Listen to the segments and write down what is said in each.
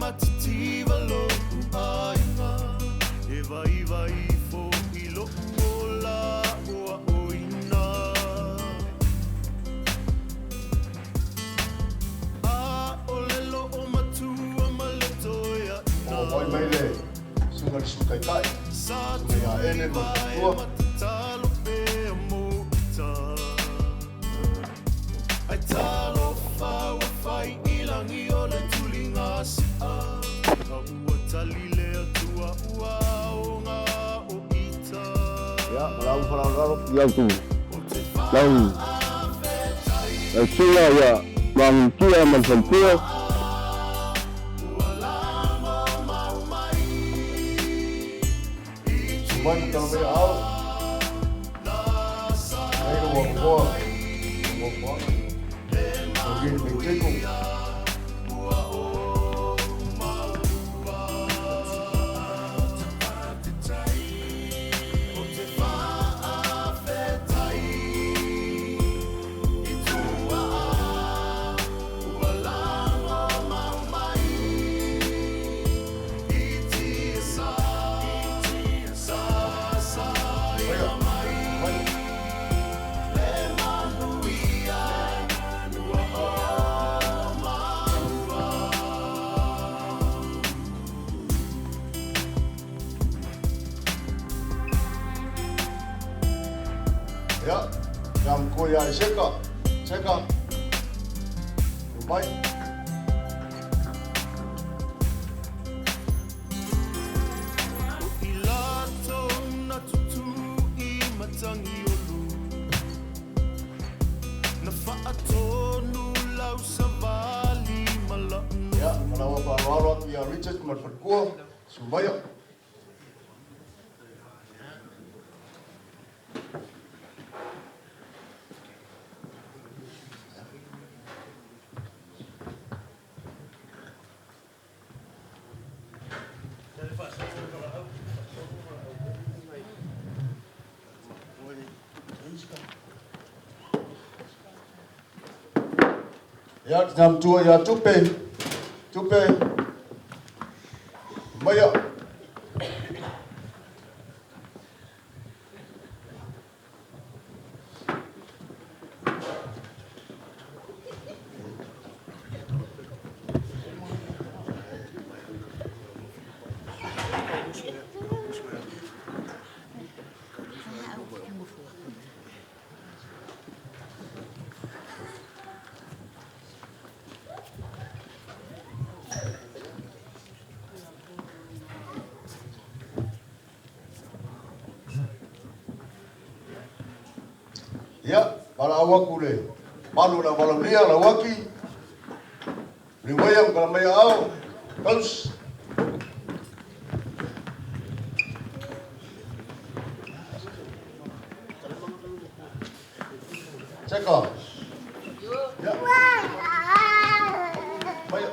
Matitiva lo'u aiga e vaivai fo'i lo'u ola a'oa'oina. A'ole lo'o matua ma le toea'ina. O mai mai le susuga i le Sui Taitai, Sa susuga ia Ene ma le tuivae Faletua. ma tatalo pea mo uta. Ai talofa ua fai i lagi o le tuliga si'a. A ua tali le Atua ua aoga o ita. Ia, ma lau faaaloalo. Ia tu O te lau faafetai lau susuga ia Magutia ma le faletua. ua lago mau mai i Susu mai ma tala mai aao, na nei lou saina avanoa, mai nofoaga. le Taulia i Meiteko. manuia ua ou maua. O te faafetai i tua ua lago mau mai i tiasa sa saina Maia, mai mai. le manuia ua ou maua. Ia, ia matua ia Iseka. Iseka, tu mai. O i latou na tutū i matagiolu na fa'atonu lau savali ma la'u Ia, nofonofo. ma lau faaaloalo atu ia Richard ma le Faletua. Susu maia. Ia, tina matua ia Tupe. Tupe, maia. Ia, valaau atu le malu o le auvalaaulia Lauaki, Riuaia ma tala mai aao, Close. Seka. Ia. Maia.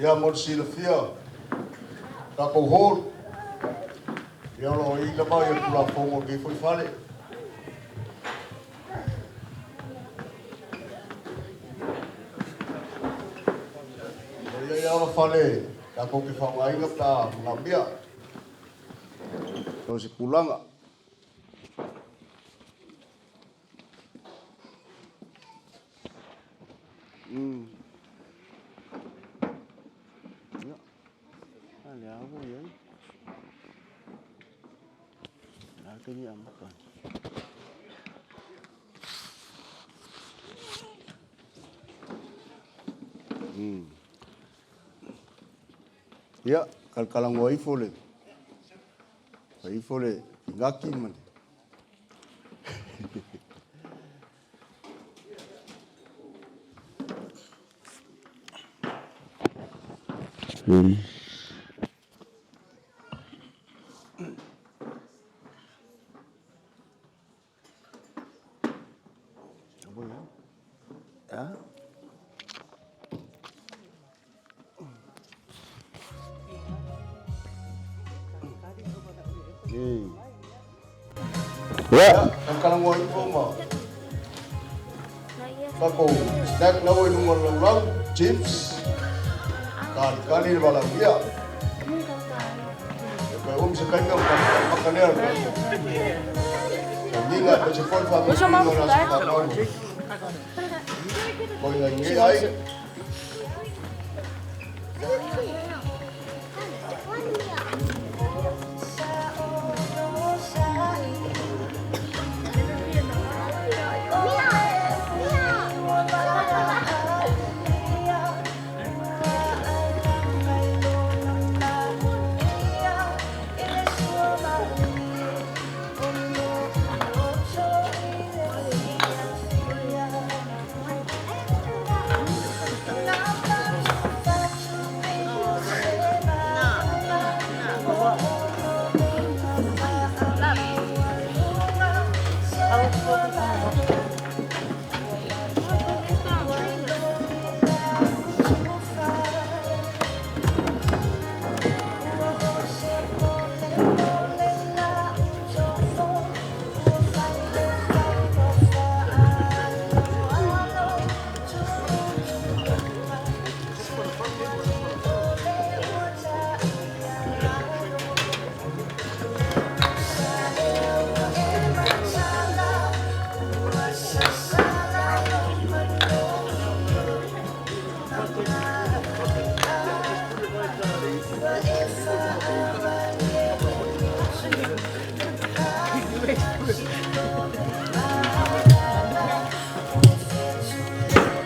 Ia mo le silafia, tatou hall, ia o lo o i lava ia Tulafono o lenei foi fale. O ia ia lava fale tatou te faaaogaina pe a manaomia. O se tulaga. Ia, a lea ua i ai. le taimi e amata ai. Ia, kalakalagoa ifo le fai ifo le figaki ma le Ia, Kalakalagoa ifo ma tatou snack na ua i luga o le laulau, chips, kalikali le valaaulia. E toe umi se taimi ona amata lea o le sauniga aemaise foi le faamalosiga o le aso fanau. Koigaigea ai.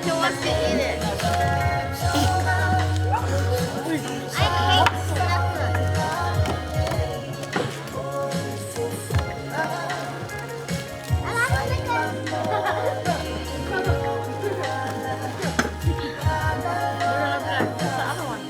Who wants to eat it? I hate stuff. That's the other one.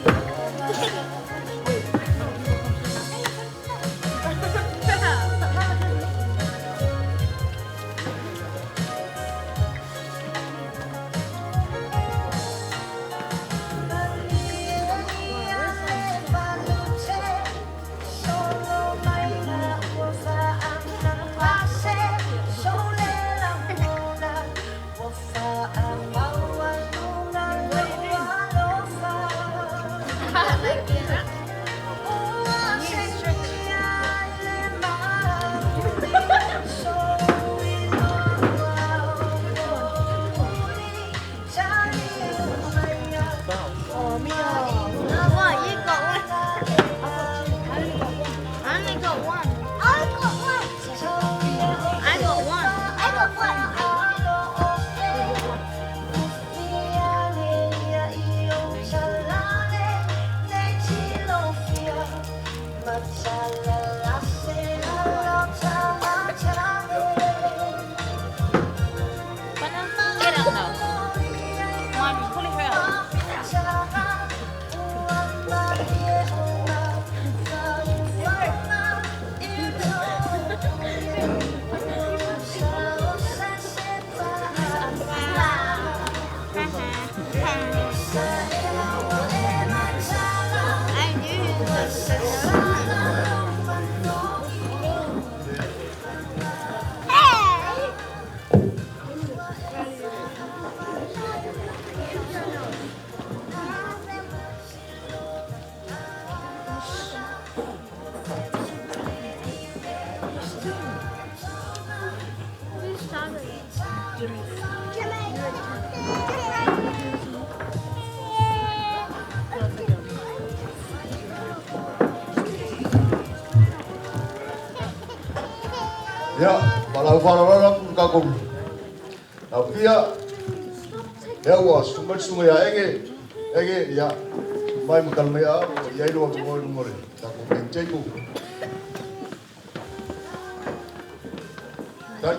What? You got one. I only got one. I got one. I got one. I got one. Get out now. Mommy, pull her out. I knew he was. Hey! Ia, ma lau faaaloalo atu i le tatou laufia, ia ua susu mai le susuga ia Ege, Ege, ia, susu mai ma tala mai aao, ua i ai lou avanoa i luga o le tatou main table. Faafetai.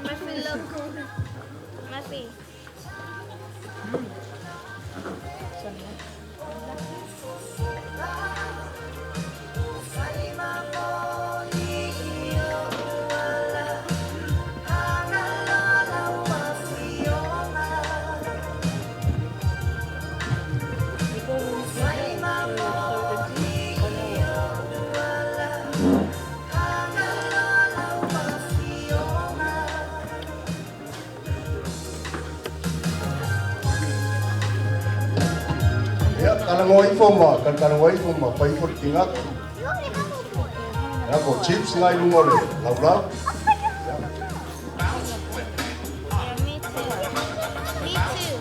Murphy, look. Murphy. Ia, talanoa ifo ma talatalanoa ifo ma fai ifo le tigaga. You already have a boy. Ia, po o chips na i luga o le laulau. Yeah, me too. Me too.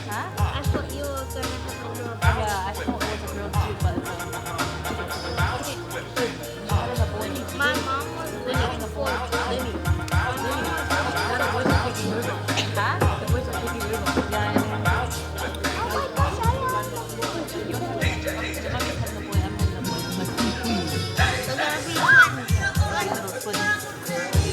Huh? I thought you were gonna have a girl. Yeah, I thought it was a girl too, but it's a having a boy. My mom was waiting for a girl. My mom was The boys are taking over. Huh? The boys are taking over. Yeah, I know. Oh my gosh, I have a boy. Mommy's having a boy, I'm having a boy. I'm like, They're gonna be twins. little twins.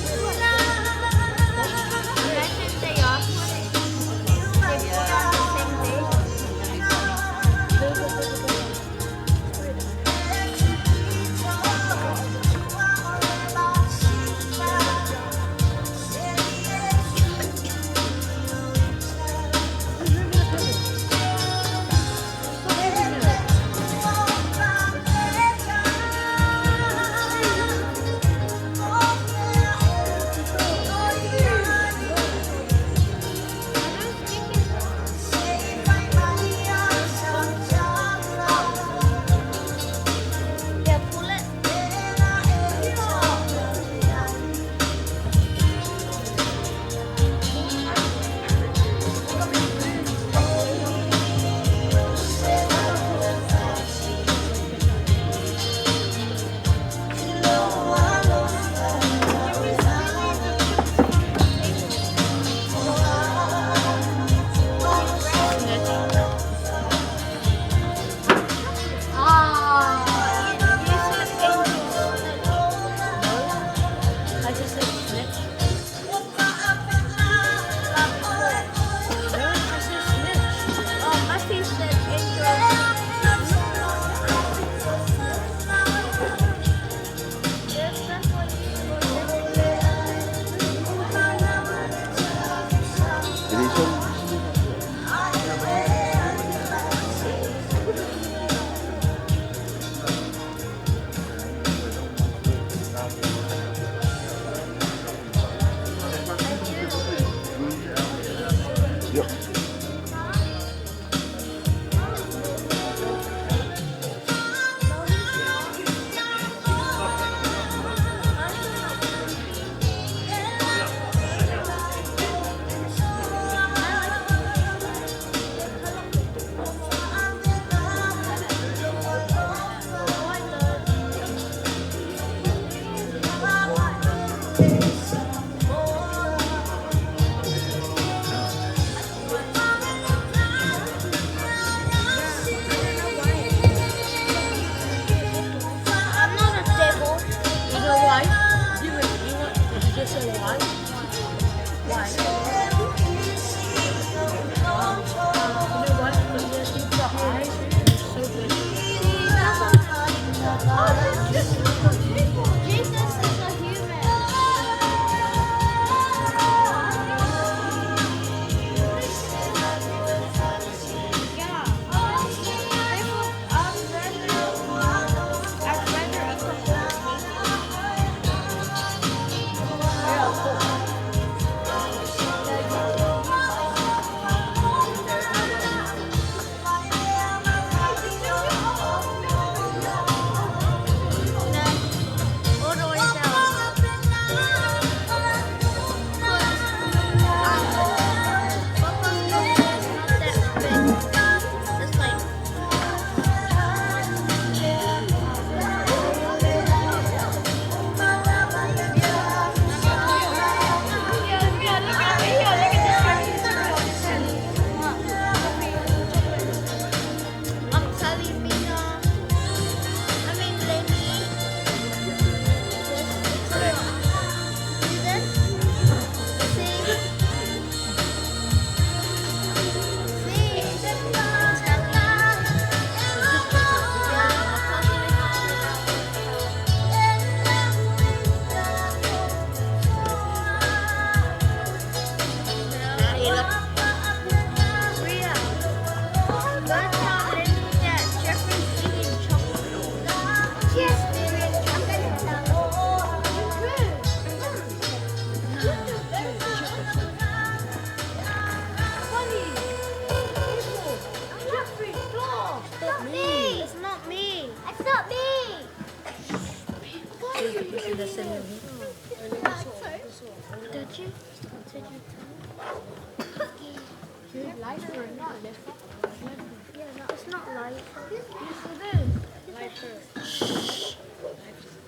Yeah, no, it's not light. Yes, it is. Lighter. Shh.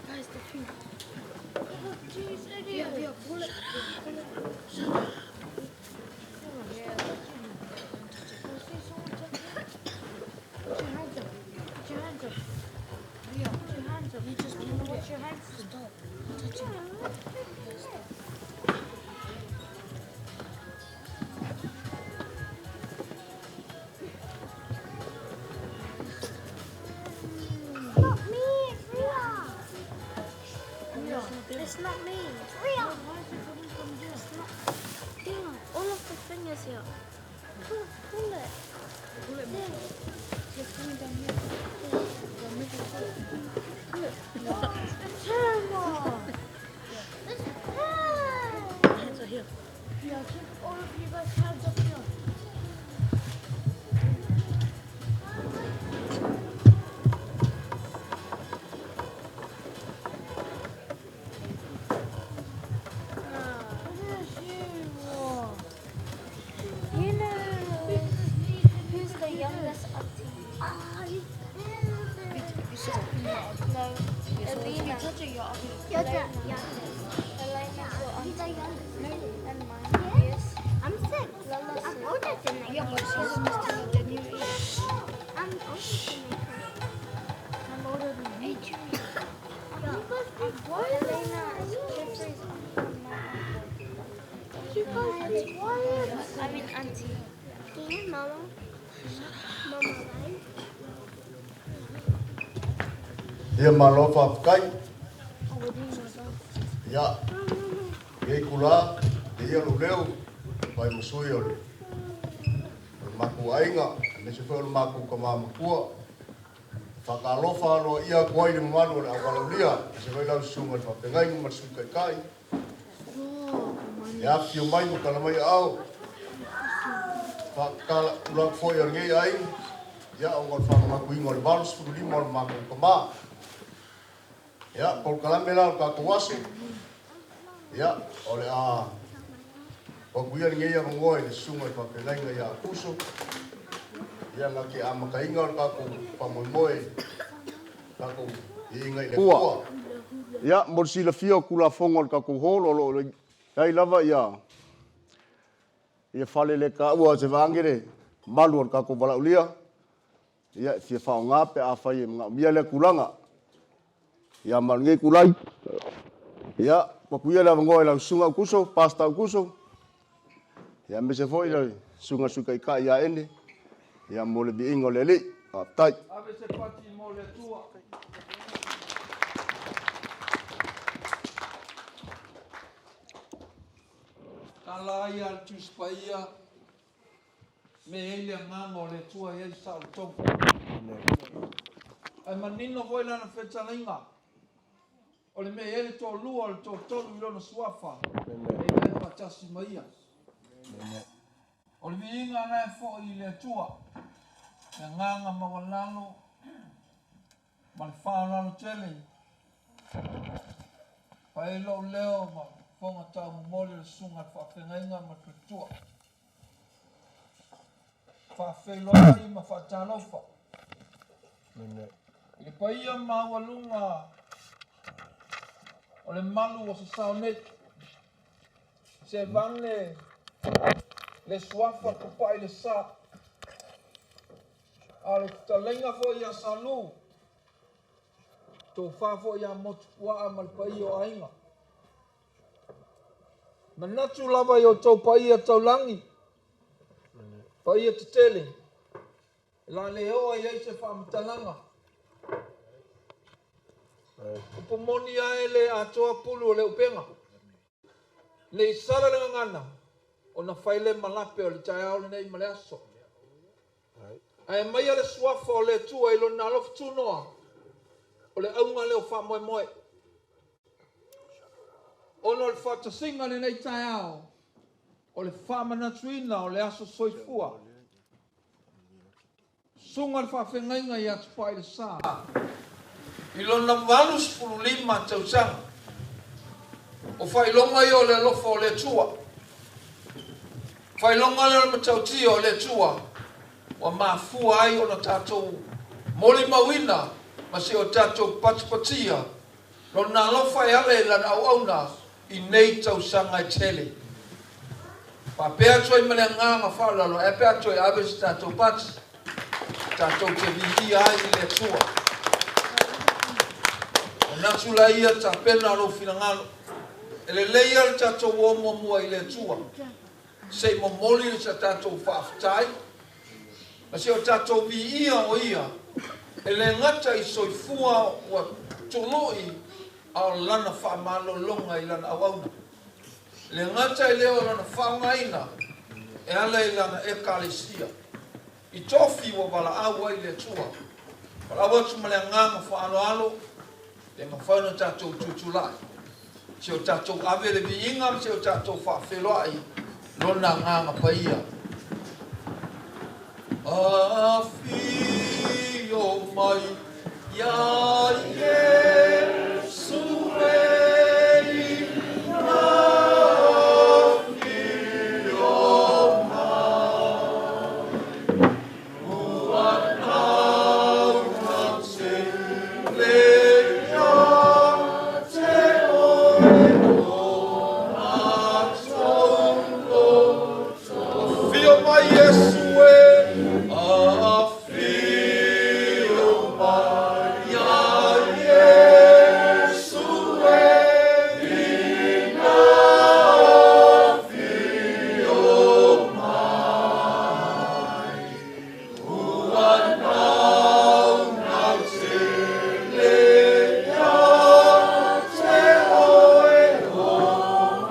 Guys, the thing. Jeez, idiot. Yeah, yeah, pull it. Pull it. Shut up. Yeah. Put your hands up. Put your hands up. Yeah, put your hands up. You just put your hands Stop. Touching it. Yeah, stop. Not me, it's Ria. It's not me, it's Ria. It's not. Yeah, all of the fingers here. Pull, pull it. Pull it more. It's coming down here. Pull it. No, it's the camera. It's Hands are here. Yeah, keep all of you guys hands up here. You know who's the youngest auntie? No, Alina. You're the youngest. Elena's your auntie. the youngest. And mine. Yes. I'm 6. Lala's I'm older than you. Yeah, but she's than you. I'm older than you. I'm older than you. Elena is Jeffrey's uncle and my uncle. You guys be quiet. I mean auntie. Yeah, Mama. Mama, right? Ia malo faafetai. Ia, e kula, e ia lou leo, fai ma sui o le makou aiga, aemaise foi o le makou tama matua. Faatalofa aloaia atu ai i le mamalu o le auvalaulia, aemaise foi lau susuga i le faafeagaiga ma le Sui Taitai. E afifio mai ma tala mai aao, faatatala atu foi a lenei aiga, ia ona o le faamanatuina o le 85 o le matou tama. Ia, polokalame la o le tatou aso, ia, o le a tuu atu ia lenei avanoa i le susuga i le faafeagaiga ia Aukuso, ia na te amataina o le tatou faamoemoe, tatou iiga i le Atua. Ia, mo le silafia o Tulafono a le tatou Hall, o lo o i ai lava ia ia fale le taua se vaage le malu o le tatou valaaulia, ia e fia faaaoga pe afai e manaomia lea tulaga. Ia ma o lenei itulai, ia, tuu atu ia le avanoa i lau Susuga Aukuso, Pastor Aukuso, ia aemaise foi le Susuga i le Sui Taitai ia Ene, ia mo le viiga o le Alii. Faafetai. Ave se pati mo le Atua. Tala ai a le Tusi Paia, me e ai le Agaga o le Atua e ai saolotoga. Ae manino foi lana fetalaiga, o le mea e ai le toalua o le toatolu i lona suafa, e i ai faatasi ma ia. O le viiga la e foi i le Atua, le agaga maualalo ma le faaaloalo tele. Fai ai lou leo ma fofoga taumomoli o le Susuga i le Faafeagaiga ma le Faletua. Faafeiloai ma faatalofa i le paia maualuga o le malu ua sasao nei. Se vane le suafa papa'i le sa. A o le fetalaiga foi ia Salū, tofa foi ia Motupuaa ma le paia o aiga. Manatu lava i outou paia taulagi, paia tetele, e la le oo ai ai se faamatalaga. Upu moni a e le atoa pulu o le upega. Ne i sala le gagana, ona fai lea ma lape o le taeao lenei ma le aso. Ae aumaia le suafa o le Atua i lona alofa tunoa, o le auga lea o faamoemoe. Ona o le faatasiga i lenei taeao, o le faamanatuina o le aso soifua. Susuga le faafeagaiga ia Tupailesa. I lona 85 tausaga, o faailoga ia o le alofa o le Atua. Faailoga lea o le matautia o le Atua ua mafua ai ona tatou molimauina ma si o tatou patipatia Lona alofa e ala i Lana auauna i nei tausaga e tele. Faapea atu ai ma le agaga faaaloalo, ae pe a toe ave se tatou pati, tatou te viia ai i le Atua. Manatu laia tapena lou finagalo. E lelei lava le tatou o muamua i le Atua, se i momoli sa tatou faafetai ma si o tatou viia o Ia, e le gata i soifua ua tului a o Lana faamalologa i Lana auauna. E le gata i lea o Lana faaaogaina e ala i Lana Ekalesia, i tofi ua valaau ai le Atua. Valaau atu ma le agaga faaaloalo, pe mafai ona tatou tutulai, se o tatou ave le viiga ma se o tatou faafeiloai Lona Agaga Paia. Afio mai ia Iesu e ina afio mai. Ua taunate le ia te oe o matou loto. Afio mai Iesu e, afio mai ia Iesu e, ina afio mai. Ua naunau tele ia te oe o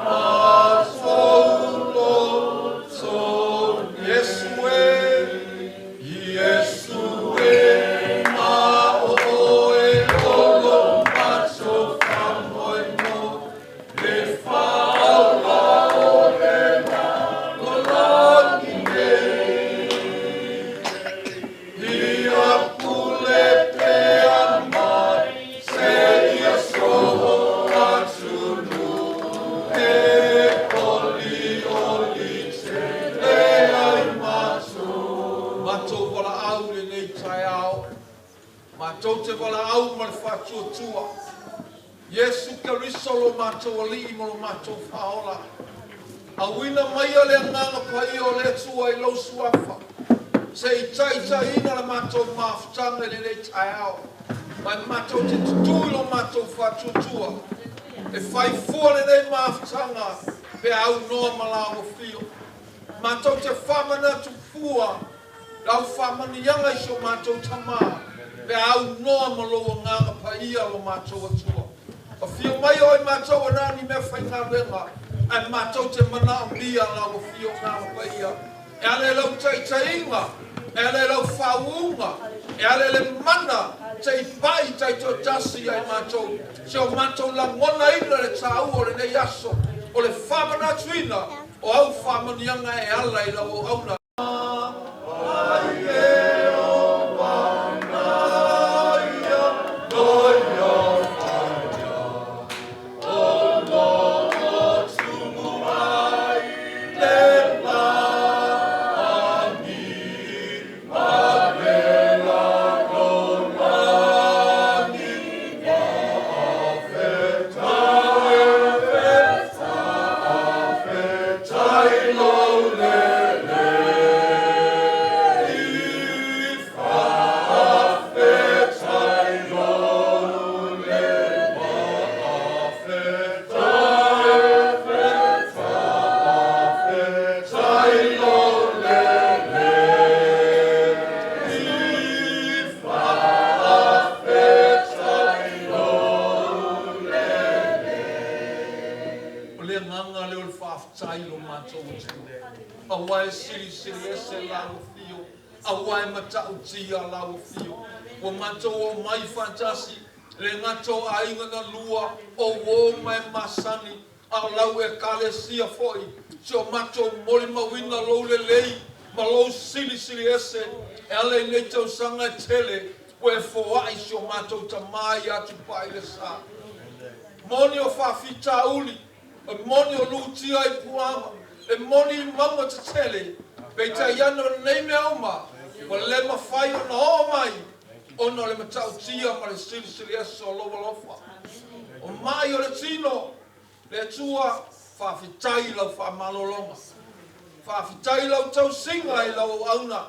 matou loto. Iesu e, Iesu e, ma oe o lo matou faamoemoe, le faaola o le lalolagi nei. Ia pule pea mai seia soo atunuu e olioli tele ai matou. Matou valaau i lenei taeao, matou te valaau ma le faatuatua, Iesu Keriso lo matou Alii ma lo matou Faaola. Auina maia le Agaga Paia o le Atua i lou Suafa, se i taitaiina le matou mafutaga i lenei taeao, ma e matou te tutū i lo matou faatuatua e fai fua lenei mafutaga pe a aunoa ma la afio. Matou te faamanatu fua lau faamanuiaga i si o matou Tama, pe a aunoa ma lou Agaga Paia lo matou Atua. Afio mai oe matou ana ni mea faigaluega, ae matou te manaomia lau afio Agaga Paia, e ala i lau taitaiga, e ala i lau faauuga, e ala i le mana se i pai taitoatasi ia i matou, se o matou lagonaina le taua o lenei aso, o le faamanatuina o au faamanuiaga e ala i lau auauna. O le agaga lea o le faafetai i lo matou Atua, aua e silisili ese lau afio, aua e matautia lau afio. Ua matou omai faatasi, le gata o aiga na lua, o uo ma e masani, a o lau Ekalesia foi, si o matou molimauina lou lelei ma lou silisili ese e ala i nei tausaga e tele ua e foai si o matou Tama ia Tupailesa. Moni o faafitauli, e moni o lutia i puava. le moni i mauga tetele, peitai ane o nei mea uma, ua le mafai ona oo mai, ona o le matautia ma le silisili ese o Lou alofa. O mai o le tino, le Atua, faafetai i Lau faamalologa. Faafetai i Lau tausiga i Lau auauna.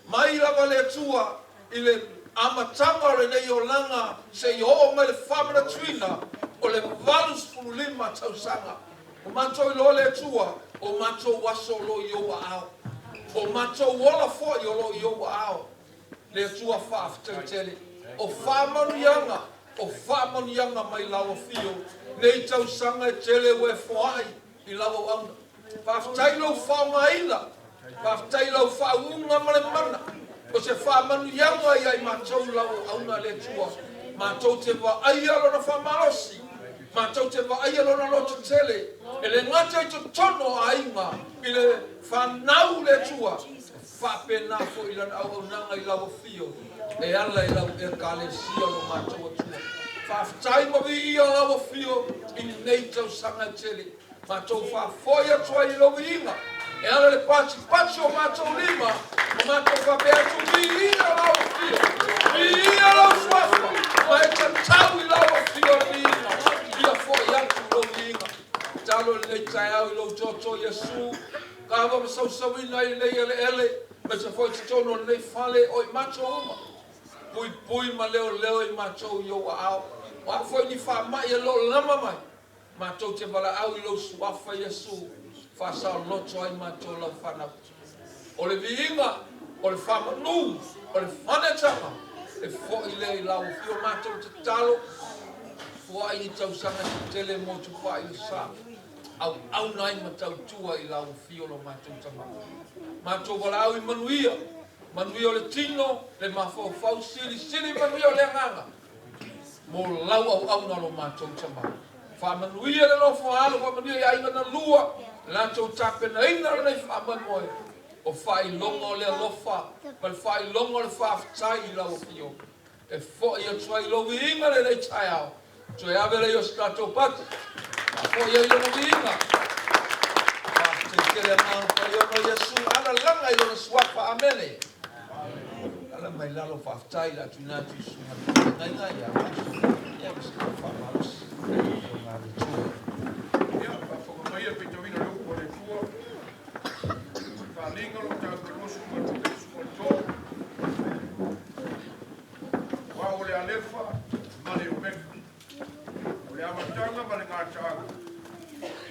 Mai lava le Atua i le amataga o lenei olaga seia oo mai le faamanatuina o le 85 tausaga. Ua matou iloa le Atua, o matou aso o lo o i Ou aao. O matou ola foi o lo o i Ou aao. Le Atua faafetai tele. O faamanuiaga, o faamanuiaga mai Lau Afio nei tausaga e tele ua e foai i Lau auauna. Faafetai i Lou faaaogaina, faafetai i Lau faauuga ma le mana, o se faamanuiaga ia i matou Lau auauna le Atua. Matou te vaaia Lona faamalosi, matou te vaaia Lona lototele, e le gata i totonu o aiga, i le fanau le Atua, e faapena foi i Lana auaunaga i Lau Afio, e ala i Lau Ekalesia lo matou Atua. Faafetai ma viia Lau Afio i lenei tausaga e tele. Matou faafoi atu ai i Lou viiga, e ala i le patipati o matou lima, ma matou faapea atu, Viia Lau Afio, viia Lou Suafa, ma e tatau i Lau Afio le viiga, ia foi atu Lou viiga. Tatalo i lenei taeao i Lou toto Iesu, kava ma sausauina ai lenei eleele, aemaise foi totonu o lenei fale o i matou uma. Puipui ma leoleo i matou i Ou aao. O a foi ni faamai e lolama mai, matou te valaau i Lou Suafa Iesu, faasaoloto ai matou Lau fanau. O le viiga, o le faamanu, o le fanetaga, e foi lea i Lau Afio. Matou tatalo, foai ni tausaga tetele mo Tupai le sa, auauna ai ma tautua i Lau Afio lo matou Tama. Matou valaau i manuia, manuia o le tino, le mafaufau, silisili manuia o le agaga, mo Lau auauna lo matou Tama. Faamanuia le nofo a alo, faamanuia i aiga na lua, latou tapenaina lenei faamoemoe, o faailoga o le alofa ma le faailoga o le faafetai i Lau Afio. E foi atu ai Lou viiga lenei taeao, toe ave lea i o se tatou pati, faafoi ai Lona viiga. Faafetai tele Agaga Paia ona o Iesu, alalaga i Lona Suafa. Amene. Ala mai lalo, faafetai le atuina atu i susuga i le feagaiga ia Maso, ia ma se faamalosi o ngā le Atua. Ia, faafofoga mai le faitauina o le upu a le Atua. Faaaliga o lo o taua 22 13. O au o le Alefa ma le Omeka, o le amataga ma le gataaga,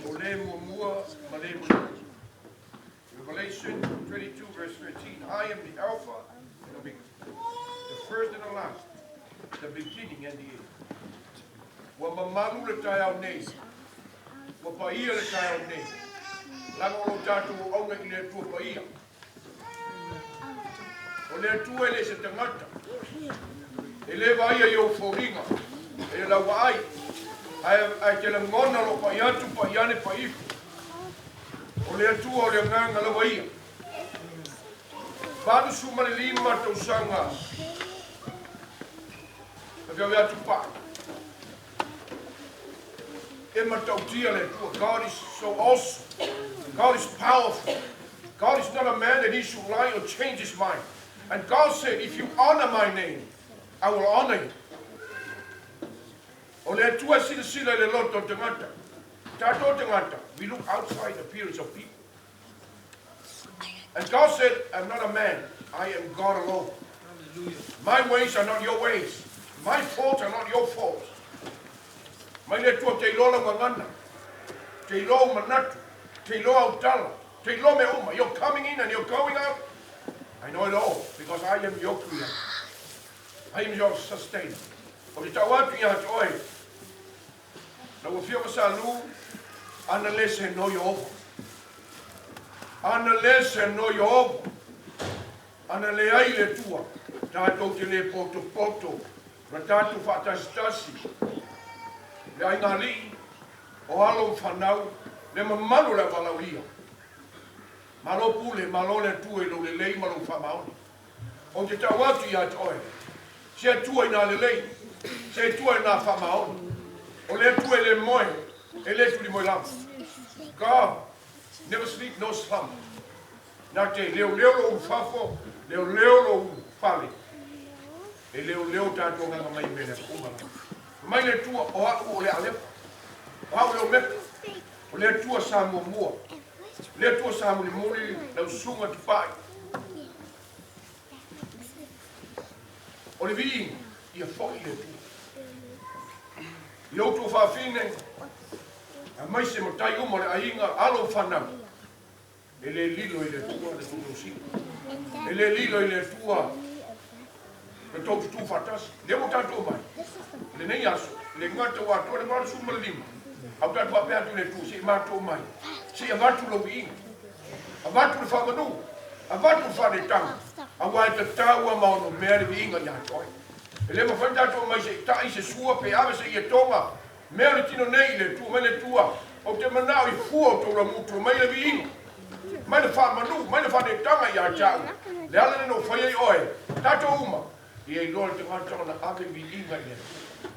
o le muamua ma le mulimuli. Revelation 22 verse 13. I am the Alpha and Omega, the first and the last, the beginning and the end. Ua mamalu le taeao nei, ua paia le taeao nei, laga o lo tatou auauna i le Atua paia. O le Atua e le se tagata, e le vaaia i ou foliga, e le lauvaai, ae te lagona lo pai atu, pai ane, pai ifo. O le Atua o le agaga lava ia. 85 tausaga na atu pa. E matautia le Atua. God is so awesome. God is powerful. God is not a man that he should lie or change his mind. And God said, if you honor my name, I will honor you. O le Atua silasila i le loto o tagata. Tatou tagata, we look outside the appearance of people. And God said, I'm not a man, I am God alone. Hallelujah. My ways are not your ways. My thoughts are not your thoughts. Mai le Atua te iloa lau gagana, te iloa ou manatu, te iloa au tala, te iloa mea uma. You're coming in and you're going out. I know it all because I am your creator. I am your sustainer. O te tau atu ia te oe, lau afioga sa lu, ana le se no Iehova. Ana le se no Iehova. Ana le ai le Atua, tatou te le potopoto, na tatou faatasitasi, le aiga alii, o alo ma fanau, le mamalu o le auvalaulia. Malo pule, malo le Atua i lou lelei ma lou faamaoni. Ou te tau atu ia te oe, se Atua inā lelei, se Atua inā faamaoni. O le Atua e le moe, e le tulimoe lava. God Never sleep nor slumber. Na te leoleo lou ulufafo, leoleo lou ulufale. E leoleo tatou agaga mai i mea le aso uma lava. Fai mai le Atua, O A'u o le Alepa, o A'u le Omeka, o le Atua sa muamua, le Atua sa mulimuli, lau susuga Tupai. O le viiga, ia fo'i i le Atua. I outou faafine, aemaise matai uma o le aiga, alo ma fanau, E le lilo i le Atua le tou tausiga. E le lilo i le Atua le tou tutū faatasi. Lea ua tatou omai i lenei aso, e le gata ua atoa le 85, a ua tatou faapea atu i le Atua, se i matou omai, se i avatu lou viiga, avatu le faamanu, avatu le faaneetaga, aua e tatau lava ma ono mea le viiga ia te oe. E le mafai ona tatou omai se i ta'i se sua pe ave se ietoga Mea o le tino nei i le Atua, mai le Atua, ou te manao i fua o tou lamutu, mai le viiga, mai le faamanu, mai le faaneetaga ia te au, le ala lea na ou fai ai oe, tatou uma, ia iloa le tagata ona ave viiga i le Atua.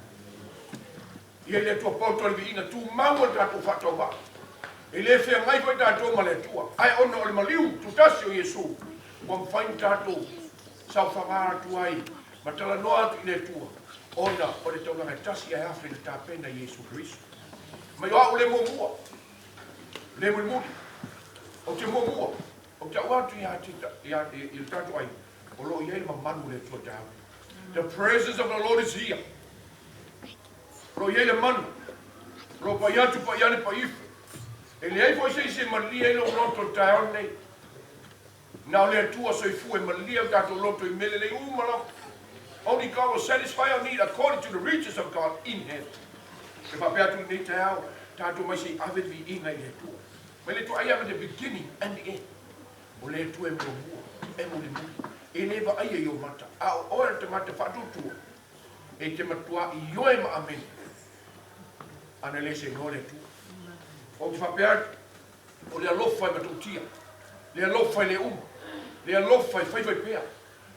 Ia i le Atua poto le viiga, tumau o le tatou faatauvaa. E le feagai foi tatou ma le Atua, ae ona o le maliu tutasi o Iesu, ua mafai ona tatou saofaga atu ai ma talanoa atu i le Atua, ona o le taulaga e tasi ae afe na tapena i Iesu Keriso. Mai o a'u le muamua, le mulimuli, ou te muamua, ou te a'u atu ia te ia i le tatou aiga, o lo o i ai le mamalu o le Atua taeao nei. The presence of the Lord is here. O lo o i ai le mana, o lo o pai atu, pai ane, pai ifo. E leai foi se isi e malie ai lou loto i le taeao lenei. Na o le Atua soifua e malie o tatou loto i mea lelei uma lava. Only God will satisfy our need according to the riches of God in Him. E faapea atu i lenei taeao, tatou mai se i ave le viiga i le Atua. Mai le Atua, I am the beginning and the end. O le Atua e muamua, e mulimuli. E le vaaia i ou mata, a o oe o le tagata faatuatua, e te matua ioe ma amene. Ana le se igoa le Atua. Ou te faapea atu, O le alofa e matautia, le alofa e le uma, le alofa e faifai pea,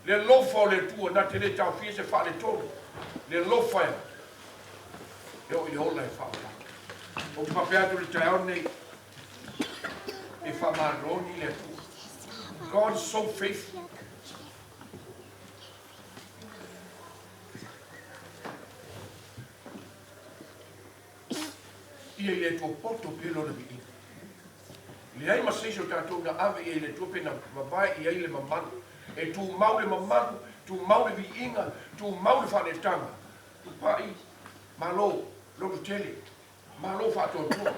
le alofa o le Atua na te le taofia se faaletonu, le alofa e e oo i le ola e faaola. Ou te faapea atu i le taeao lenei, e faamaloni le Atua. God is so faithful. Ia i le Atua poto pea lona viiga. Leai ma se isi o tatou na ave i ai i le Atua pe na vavae i ai le mamalu. E tumau le mamalu, tumau le viiga, tumau le faaneetaga. Tupai, malo, loto tele, malo faatoatoa,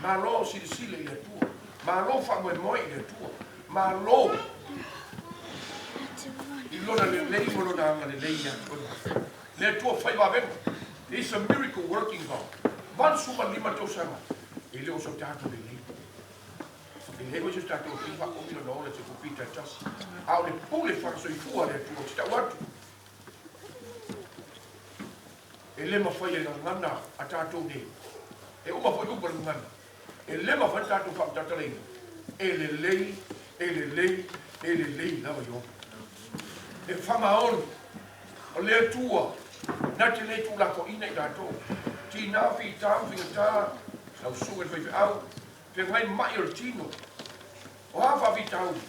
malo silasila i le Atua, malo faamoemoe i le Atua, malo i Lona lelei ma Lona agalelei ia te oe. Le Atua fai vavega. He is a miracle working God. 85 tausaga e le o so tatou lelei. E leai foi se tatou fai faaomi lona ola te kopita e tasi. A o le pule faasoifua a le Atua ou te tau atu. E le mafai e gagana a tatou nei. E uma foi upu a le gagana. E le mafai ona tatou faamatalaina. E lelei, e lelei, e lelei lava Ieova. E faamaoni o le Atua na te le tuulafoaiina i tatou. Tinā, fita ma faigata, lau susuga i le faifeau, feagai mai o le tino. O a faafitauli?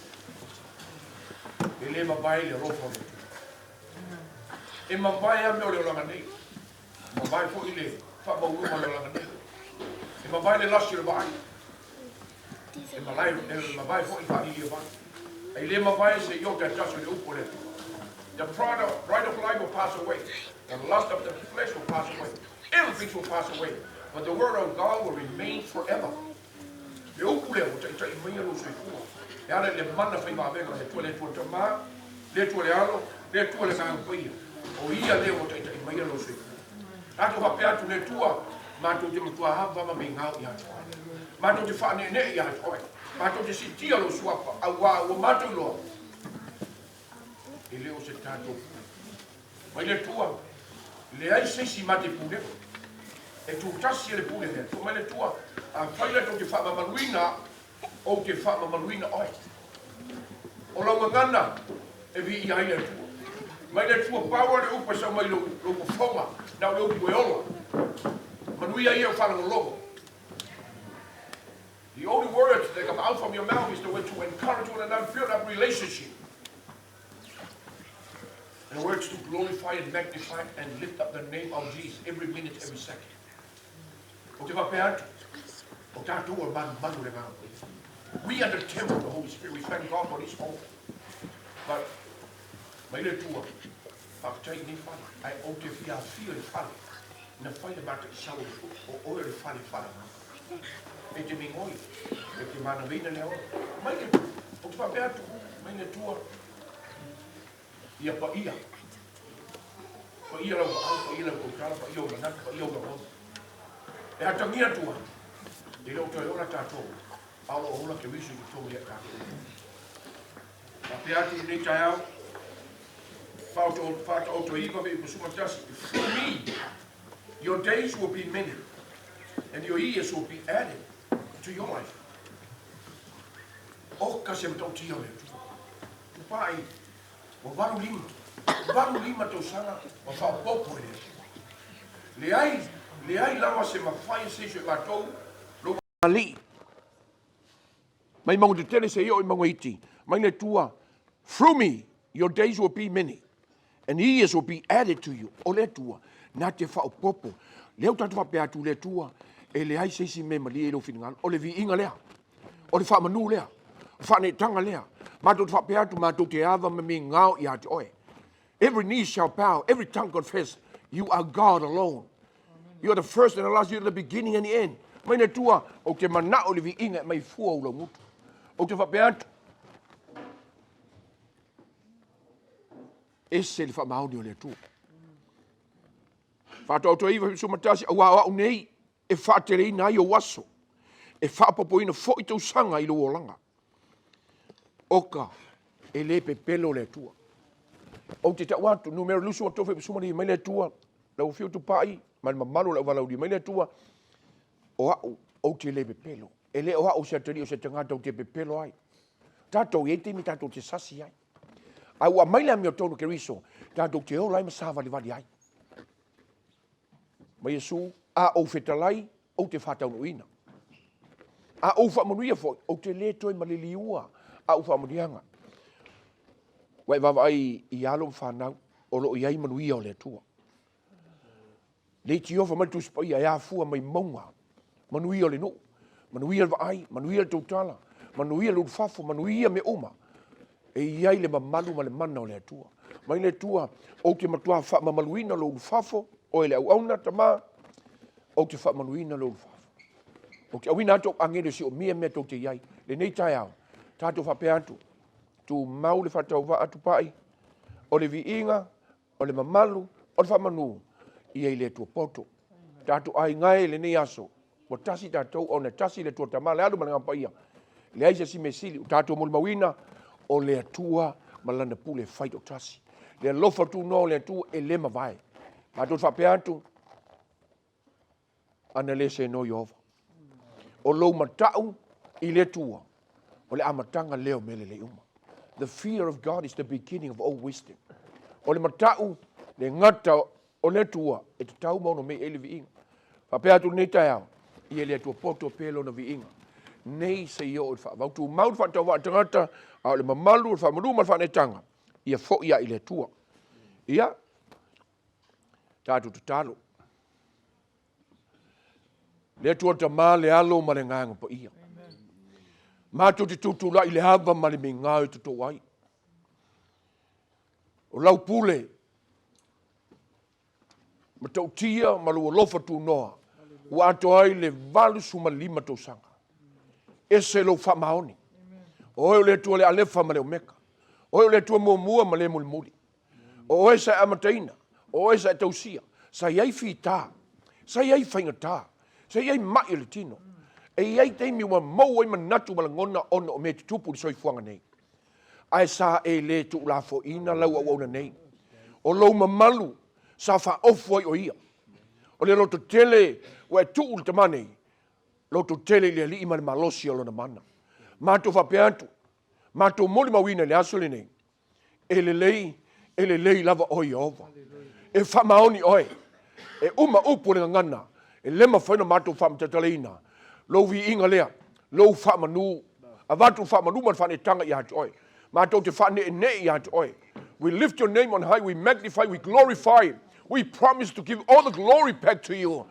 E le mavae le alofa o le Atua. E mavae lava mea o le olaga nei. E mavae foi le faamaualuga o le olaga nei. E mavae le lasi o le vaai. E malae, e mavae foi le faalili o vai. E le mavae se iota e tasi o le upu a le Atua. The pride of, pride of life will pass away. The lust of the flesh will pass away. Everything will pass away. But the word of God will remain forever. Le upu lea ua taitai maia lou soifua e ala i le mana fai vavega o le Atua, le Atua Tama, le Atua le Alo, le Atua le Agaga Paia. O Ia lea ua taitai maia lou soifua. Tatou faapea atu, Le Atua, matou te matua ava ma migao ia te Oe. Matou te faaneenee ia te Oe. Matou te siitia Lou Suafa, auā ua matou iloa, e le o se tatou pule. Mai le Atua, leai se isi ma te pulega. E tutasi e le pule le Atua. Mai le Atua, afai la tou te faamamaluina, ou te faamamaluina oe. O lau gagana e viia ai le Atua. Mai le Atua, pau lava le upu e sau mai lou, lou fofoga, na o le upu e ola. Manuia ia o faalogologo. only words that come out from your mouth is the way to encourage one another, build up relationship. And words to glorify and magnify and lift up the name of Jesus every minute, every second. Ou te faapea atu, o tatou o le manumanu o le Agaga Paia. We are the temple of the Holy Spirit. We thank God for this home. But, mai le Atua, faafetai i nei fale, ae ou te fia afio i le fale, na fai le mataisau o le o oe o le fale fale. E te migoi, e te manaveina le aoga. Mai le Atua, ou te faapea atu, mai le Atua, Ia paia. Paia lau vaai, paia lau tautala, paia ou manatu, paia ou lagona. E atagia atu ai, e le o toe ola tatou, a o lo o ola Keriso i totonu ia tatou. Faapea atu i lenei taeao, 489 me 91, Through me, your days will be many, and your years will be added to your life. Oka se matautia o le Atua. Tupai, ua 85, 85 tausaga ma faaopoopo e le Atua. Leai, leai lava se mafai e se isi o i matou, lo. Alii, mai mauga tetele seia oo i mauga iti, mai le Atua, Through me, your days will be many, and years will be added to you. O le Atua, na te faaopoopo. Lea ua tatou faapea atu i le Atua, e leai se isi mea e malie i lou finagalo. O le viiga lea. O le faamanu lea. O le faaneetaga lea. Matou te faapea atu, matou te ava ma migao ia te oe. Every knee shall bow, every tongue confess, you are God alone. You are the first and the last, you are the beginning and the end. Mai le Atua, ou te manao i le viiga e aumai fua ou laugutu. Ou te faapea atu, ese le faamaoni o le Atua. Faatoatoa 91, aua o au nei, e faateleina ai ou aso, e faaopoopoina foi tausaga i lou olaga. Oka, e le pepelo le Atua. Ou te tau atu, numera 23 feipusuma mai le Atua, lau afio Tupai, ma le mamalu o le auvalaulia mai le Atua, o au, ou te le pepelo. E le o au se atalii o se tagata ou te pepelo ai. Tatou i ai taimi tatou te sasi ai. Ae ua aumai le amiotonu Keriso, tatou te ola ai ma savalivali ai. Ma Iesu, A ou fetalai, ou te faataunuuina. A ou faamanuia foi, ou te lē toe maliliua a'u faamanuiaga. Ua e vaavaai i alo ma fanau, o lo o i ai manuia o le Atua. Leitiofa mai le Tusi Paia e afua mai mauga, manuia o le nuu, manuia le vaai, manuia le tautala, manuia le ulufafo, manuia mea uma. E i ai le mamalu ma le mana o le Atua. Mai le Atua, ou te matua faamamaluina lou ulufafo, oe le auauna, tama, ou te faamanuina lou ulufafo. Ou te auina atu au agelu e siomia mea tou te i ai. Lenei taeao, tatou faapea atu, tumau le faatauvaa tupai, o le viiga, o le mamalu, o le faamanu, ia i le Atua poto. Tatou aiga e lenei aso, ua tasi tatou ona e tasi le Atua Tama, le Alu ma le Agaga Paia. Leai se isi mea sili, ua tatou molimauina, o le Atua ma Lana pule e fai toatasi. Le alofa tunoa o le Atua e le mavae. Matou te faapea atu, ana le seeno Ieova. O lou matau i le Atua, o le amataga lea o mea lelei uma. The fear of God is the beginning of all wisdom. O le matau, le gata o le Atua, e tatau ma ono mei ai le viiga. Faapea atu lenei taeao, ia le Atua poto pea lona viiga. Nei se i oo i le faavau. Tumau le faatauvaa tagata, a o le mamalu, o le faamalu ma le faaneetaga, ia foi lava i le Atua. Ia, tatou tatalo. Le Atua Tama, le Alo ma le Agaga Paia. Matou te tutulai i le ava ma le migao e totou ai. O lau pule, matautia ma lou alofa tunoa, ua atoa ai le 85 tausaga. Ese lou faamaoni. O oe o le Atua le Alefa ma le Omeka. O oe o le Atua muamua ma le mulimuli. O oe sa e amataina, o oe sa e tausia, sa i ai fita, sa i ai faigata, sa i ai mai o le tino. E i ai taimi ua maua ai manatu ma lagona ona o mea e tutupu i le soifuaga nei. Ae sa e le tuulafoaiina lau auauna nei. O lou mamalu sa faaofu ai o ia. O le lototele ua e tuu i le tama nei, lototele i le Alii ma le malosi o lona mana. Matou faapea atu, matou molimauina i le aso lenei, E lelei, e lelei lava oe Ieova. E faamaoni oe. E uma upu o le gagana, e le mafai ona matou faamatalaina lou viiga lea, Lou faamanu, avatu le faamanu ma le faaneetaga ia te Oe. Matou te faaneenee ia te Oe. We lift your name on high, we magnify, we glorify. We promise to give all the glory back to you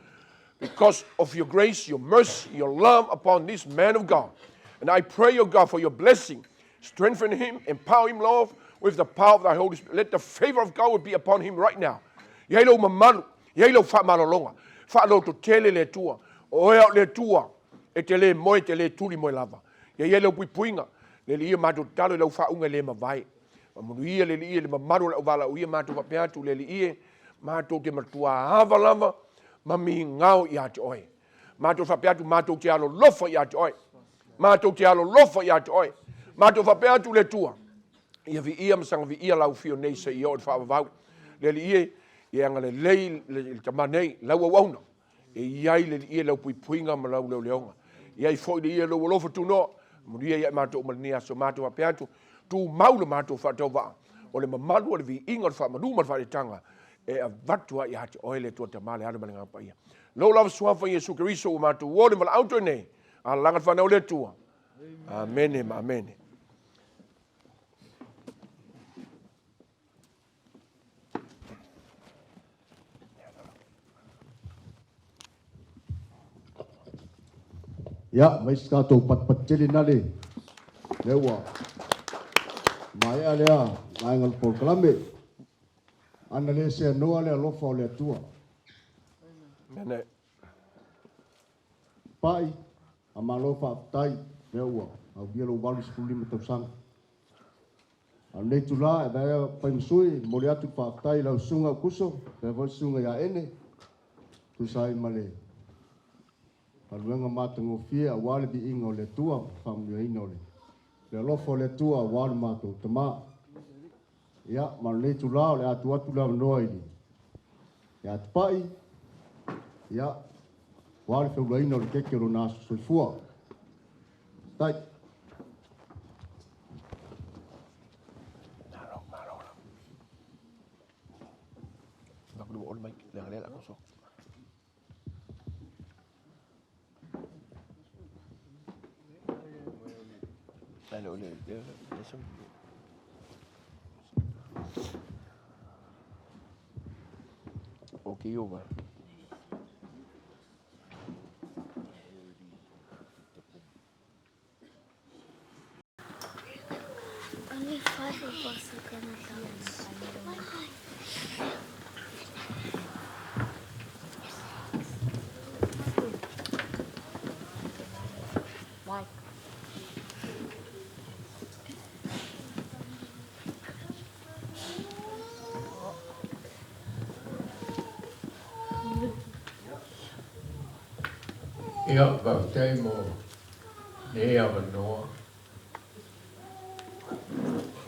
because of your grace, your mercy, your love upon this man of God. And I pray, O God, for your blessing. Strengthen him, empower him, Lord, with the power of thy Holy Spirit. Let the favor of God be upon him right now. Iai lou mamalu, iai lou faamalologa. Faalototele le Atua. O oe a o le Atua, e te le moe, te le tuli moe lava. Ia i ai lau puipuiga, le Alii e matou tatalo i lau faauga e le mavae. Faamanuia le Alii e le mamalu o le auvalaauia matou faapea atu le Alii e, matou te matua ava lava ma migao ia te oe. Matou faapea atu matou te alolofa ia te oe. Matou te alolofa ia te oe. Matou faapea atu le Atua, ia viia ma saga viia lau afio nei seia oo i le faavavau. Le Alii e, ia agalelei le tama nei, lau auauna, E i ai le Alii e lau puipuiga ma lau leoleoga. E i ai foi le ia lou alofa tunoa, manuia ia i matou uma lenei aso matou faapea atu, tumau le matou faatauvaa, o le mamalu o le viiga o le faamalu ma le faaeteetega e avatu ai ia te oe le Atua Tama le Alo ma le Agaga Paia. Lou lava suafa Iesu Keriso ua matou o le valaau toe nei, alalaga le fanau o le Atua. Amene ma amene. Ia, mai se tatou patupatu tele na le lea ua maea lea vaega o le polokalame. Ana le seanoa le alofa o le Atua. Mene. Pai, a malo faafetai lea ua aulia lou 85 tausaga. A o lenei itula e vaea fai ma sui, e momoli atu le faafetai i lau susuga Aukuso, faapea foi le susuga ia Ene, tusa ai ma le galuega matagofie aua le viiga o le Atua ma le faamanuiaina o le alofa o le Atua aua le matou tama. Ia, ma o lenei itula o le a tuu atu le avanoa i le ia Tupai, ia, aua le feulaina o le keke o lona aso soifua. Tai. Malo, malo. Baku lu mic, le le la koso. Le le le le. Okay, over. Only five of us are gonna dance. Why? Ia, faafetai mo lenei avanoa.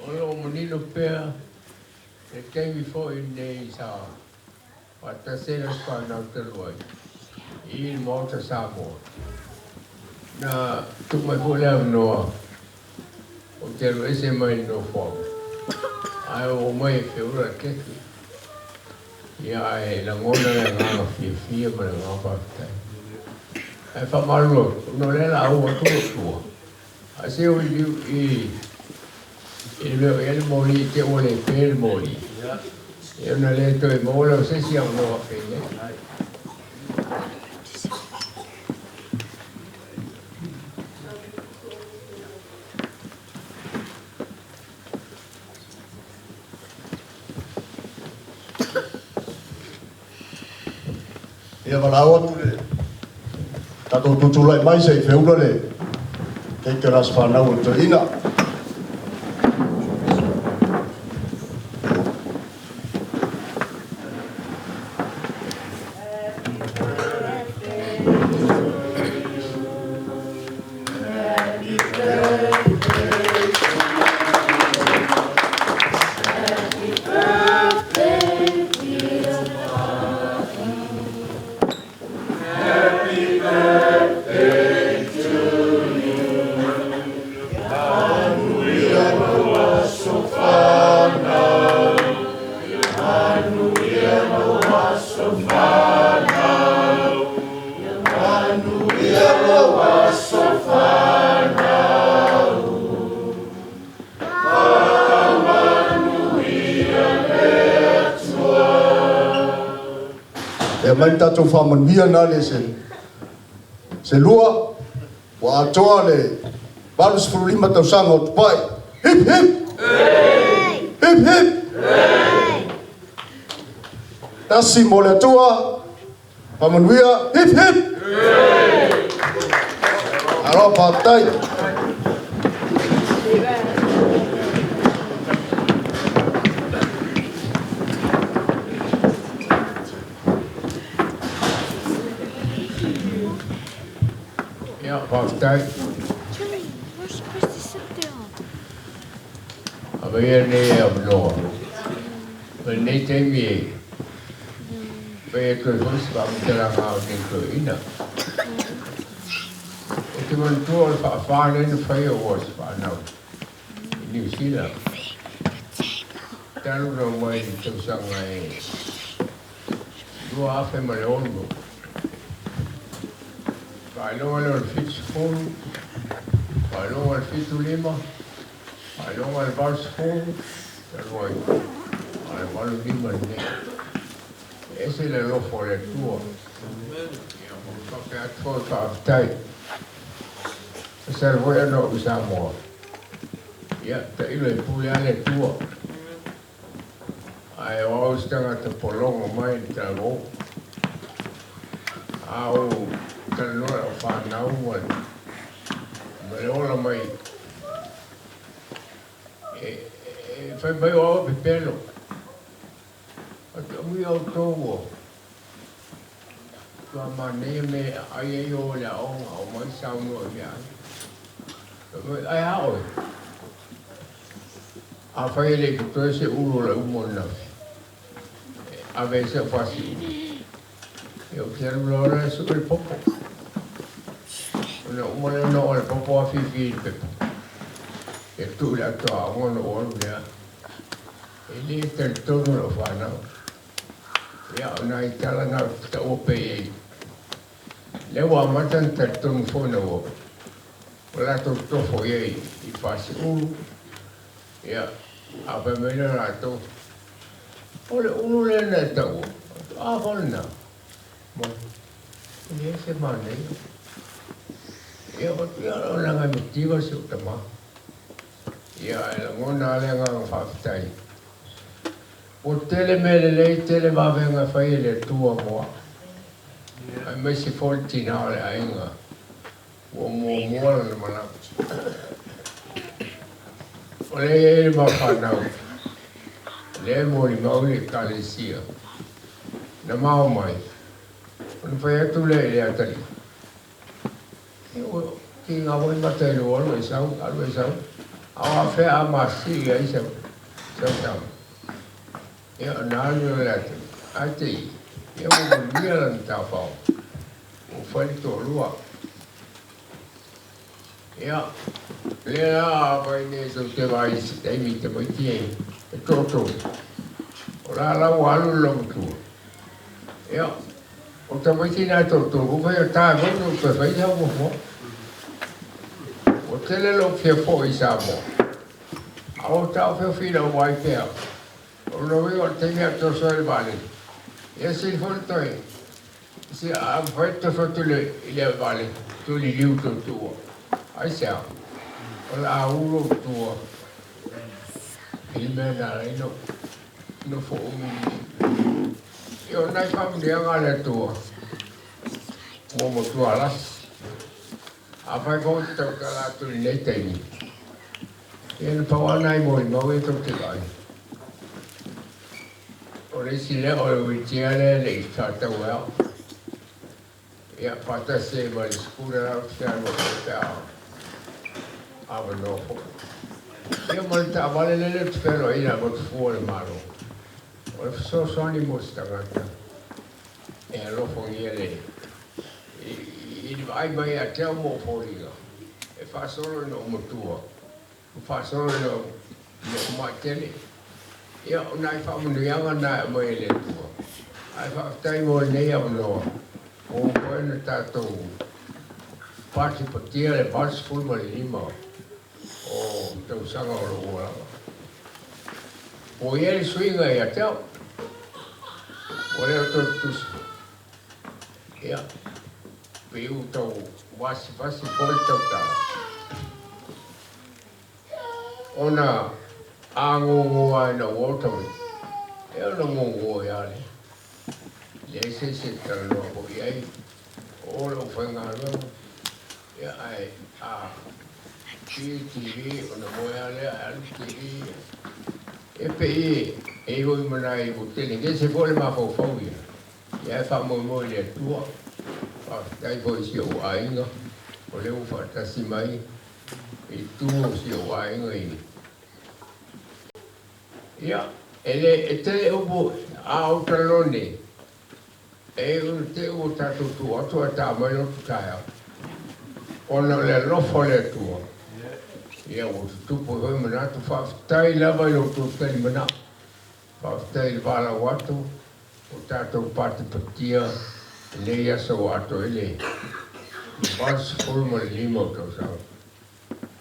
O lo o manino pea le taimi foi lenei sa faatasi ai le Aso Fanau talu ai i le Maota Samoa. Na tuu mai foi le avanoa ou te alu ese mai le nofoaga, ae oo mai e feula le keke. Ia, ae lagona le agaga fiafia ma le agaga faafetai. Ae faamalulu atu, ona o lea o le a ou atu lou tua, ae se o i i i le mea o i ai le moli, i te i ua le pe le moli, ia ona le toe maua lea o se isi avanoa faapenei. Ia valaau atu le tatou tutulai mai se i feula le keiki o le aso fanau o le toeaina. E aumai le tatou faamanuia na le se se lua ua atoa le 85 tausaga o Tupai. Hip hip! Hip hip! Tasi mo le Atua, faamanuia, hip hip! Alo, faafetai. Ia, faafetai. Julie, we're supposed to sit down. Avea lenei avanoa ma lenei taimi e fai atu ai foi se faamatalaga a lenei toeaina. Ou te manatua o le faafa lea na faia ua se fanau i Niu Sila talu na omai i le tausaga e 2006. Faailoga lea o le 70, faailoga o le 75, faailoga o le 80, talu ai, a o le 85 lenei. E ese le alofa o le Atua. Ia, ua faapea atu foi faafetai. Masalo foi ana ou i Samoa. Ia, tailo e pule lava le Atua. Ae o au se tagata pologo mai i le talavou. A ou talanoa i lau fanau ma le ola mai, e fai mai o au e pepelo. Atu amuia outou ua matua manaia mea e ai ai o le aoga, omai saunoa i meaai. Fai mai, ae a oe? Afai e le i totoe se ulu o le umo ananafi, e ave ai sau fasi ulu. Ia ou te alu loa lea e sue le popo. Ona uma lea ona oo le popo afifi i le pepa. Ia tuu i le ato aoga ona ou alu lea. E le talitonu lau fanau. Ia o nai tala na ou te taua pea i ai. Lea ua amata ona talitonu foi ina ua latou tofo i ai i fasi ulu. Ia, a fai mai lea latou, O le ulu lea na e taua, a fale na? Mai, e leai se manaia. Ia, o te ala o leaga e mativa si ou tama. Ia, e lagona lava le agaga faafetai. Ua tele mea lelei, tele vavega e fai e le Atua mo au, aemaise foi le tina o le aiga ua muamua lana malaga. O lea e i ai le ma fanau, lea e molimau i le Ekalesia, na mao mai, ona fai atu lea i le atalii, E ua kiga foi mata i lou alu e sau, alu e sau, a o afea a masii i ai sau, sau tama. Ia, ona alu lea o le atalii, ae te i, ia ua manuia lana tafao, ua fai le toalua. Ia, lea la a fai nei tou te vaai i se taimi i tamaiti e toatolu, o la la ua alu le loomatua. Ia, o tamaiti na e toatolu, ua fai o ta foi na ou toe fai sau fuafuaga. Ua tele lou fia foi i Samoa, a ua taofiofi i lau vaai pea. O lona uiga o le taimi a toso ai le vaalele, ia sili foi le toe A mafai ona toso atu i le vaalele, tuu liliu tou tua. Aisea? O le a ulu ou tua i le mea na ala ai ona ou nofo umi i. Ia, o nai faamanuiaga a le Atua ua matua lasi. Afai foi ou te tautala atu i lenei taimi, ia na pau lava nai molimau ia tou te vaai. O le isi lea o le wheelchair lea e le i faatau e au. Ia, faatasi ai ma le scooter la ou te fealuai ai pe a avanoa foi. Ia ma le taavale lele ou te fealuai ai na avatu fua e le Malo. O le fesoasoani mo se tagata e alofagia le i le vaai mai ia te au ma ou foliga e faasolo ina ou matua ma faasolo ina ou maitele. Ia, o nai faamanuiaga na e aumai e le Atua. Ae faafetai mo lenei avanoa, ua uma foi ona tatou patipatia le 85 o tausaga o lou olaga. Ua i ai le suiga ia te au, ua le o toe tutusa. Ia, pei ua tau vasivasi foi le tautala, ona a gogo lava ina ua o tamaiti, ia ona gogo ai lava lea. E leai se isi e talanoa foi i ai, o o le aufaigaluega, ia ae a ki le TV ona moe lava lea ae alu le TV. E pei e i ai foi ma nai ua telegese foi le mafaufau ia. Ia e faamoemoe i le Atua. Faafetai foi i si ou aiga o lea ua faatasi mai i tu o si ou aiga i Ia, e le e tele upu a ou talanoa nei, e iu ina te i ua tatou tu atu ae ta mai lotu taeao, ona o le alofa o le Atua, ia ua tutupu ai foi manatu. Faafetai lava i lo outou talimanao. Faafetai i le valaau atu o tatou patipatia i lenei aso ua atoa ai le 85 o tausaga.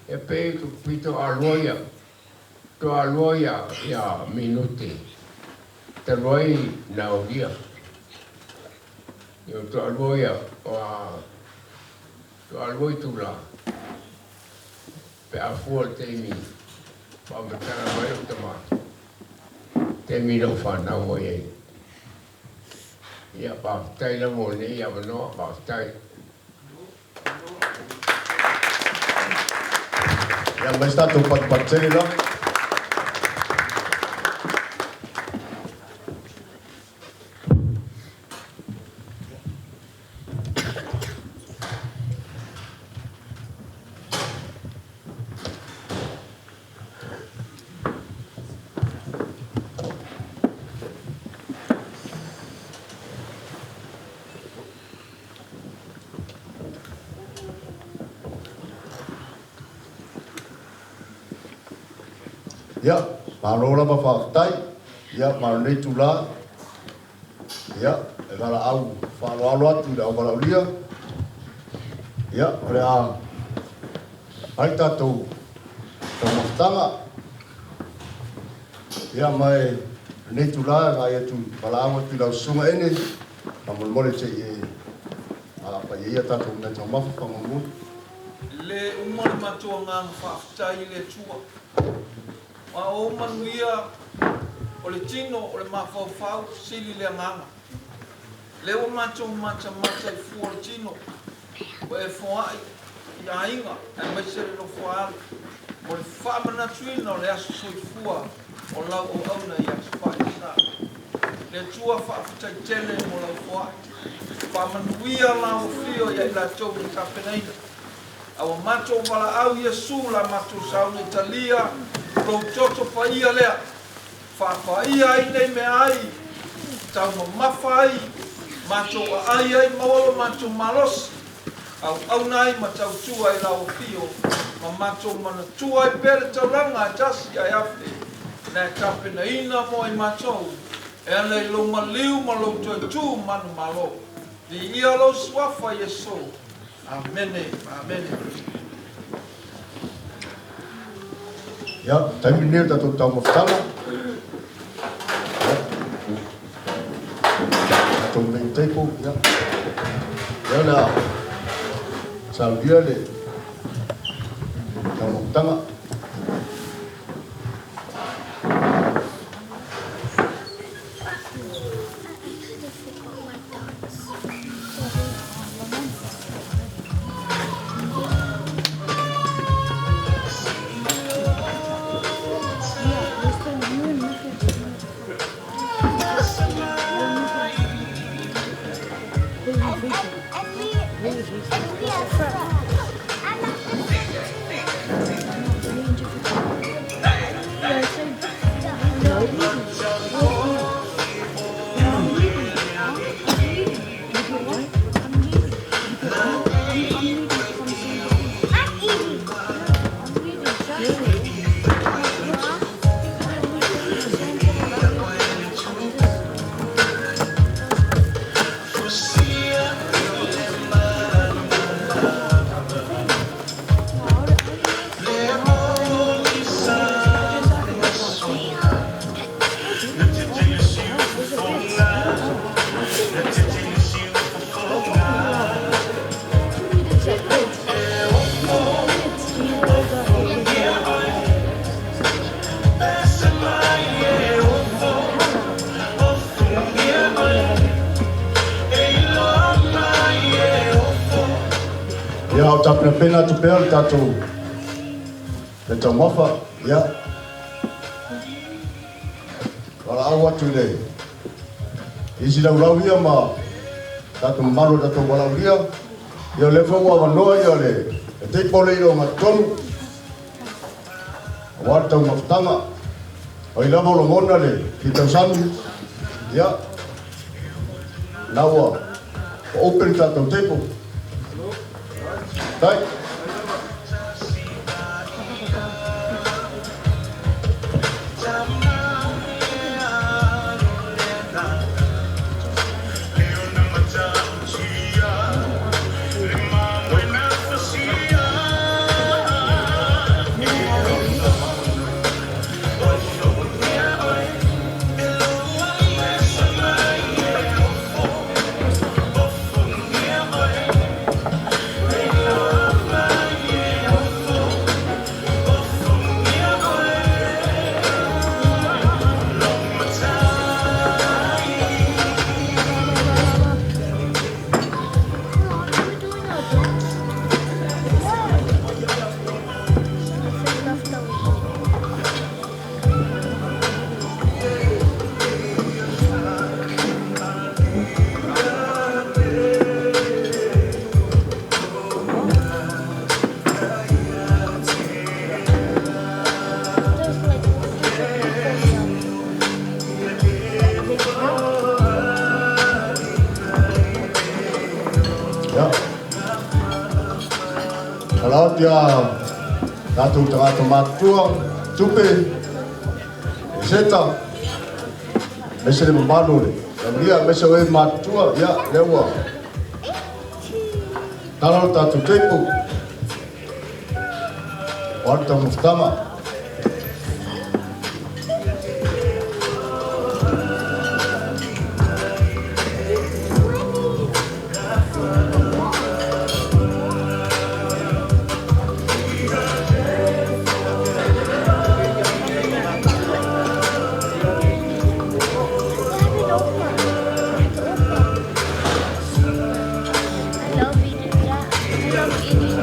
E pei pito alua ia, toalua ia minute talu ai na aulia. Ia toalua ia, toalua itula pe a fua i le taimi faamatala mai lou tama, taimi na ou fanau mai ai. Ia, faafetai lava mo lenei avanoa, faafetai. Ia mai se tatou patupatu tele la. Ia, malo lava faafetai. Ia, ma lenei itula, ia, e valaau faaaloalo atu i le auvalaaulia. Ia, o le a fai tatou taumafataga. Ia, ma e lenei itula e vaai atu, valaau atu i lau susuga Ene, faamolemole se i e fai ia tatou meataumafa faamolemole. E le uma le matou agaga faafetai i le Atua. A o ou manuia o le tino o le mafaufau, sili le agaga. Lea ua matou matamata i fua o le tino, ua e foai i aiga aemaise le nofo a alo mo le faamanatuina o le aso soifua o lau auauna i Aso Fai. Le Atua faafetai tele mo lau foai. Faamanuia lau afio ia i latou na tapenaina. A ua matou valaau Iesu la matou sauni talia lou toto paia lea. Faapaia ai nei meaai, taumamafa ai, matou aai ai, maua lo matou malosi, auauna ai ma tautua i lau afio, ma matou manatua ai pea le taulaga e tasi ae afe na e tapenaina mo ai matou, e ala i lou maliu ma lou toe tu manumalo. Viia lou suafa Iesu. Amene, amene. Ia, taimi lenei o le tatou taumafataga. Ia, tatou main table, ia. Ia o le a saunia le taumafataga. tapenapena atu pea le tatou le taumafa, ia. Valaau atu i le isi laulau ia ma tatou mamalu o tatou valaaulia, ia o lea foi ua avanoa ia le table i le ogatotonu, aua le taumafataga. O ai lava o lagona le fia tausami, ia, na ua open le tatou table. Tai. Ia. Kalau dia tatou tagata matutua, tupe, e seta, aemaise le mamalu o le laulia, aemaise o e matutua, ia, lea ua tala le tatou table. O le taumafataga. I love eating that. I love eating.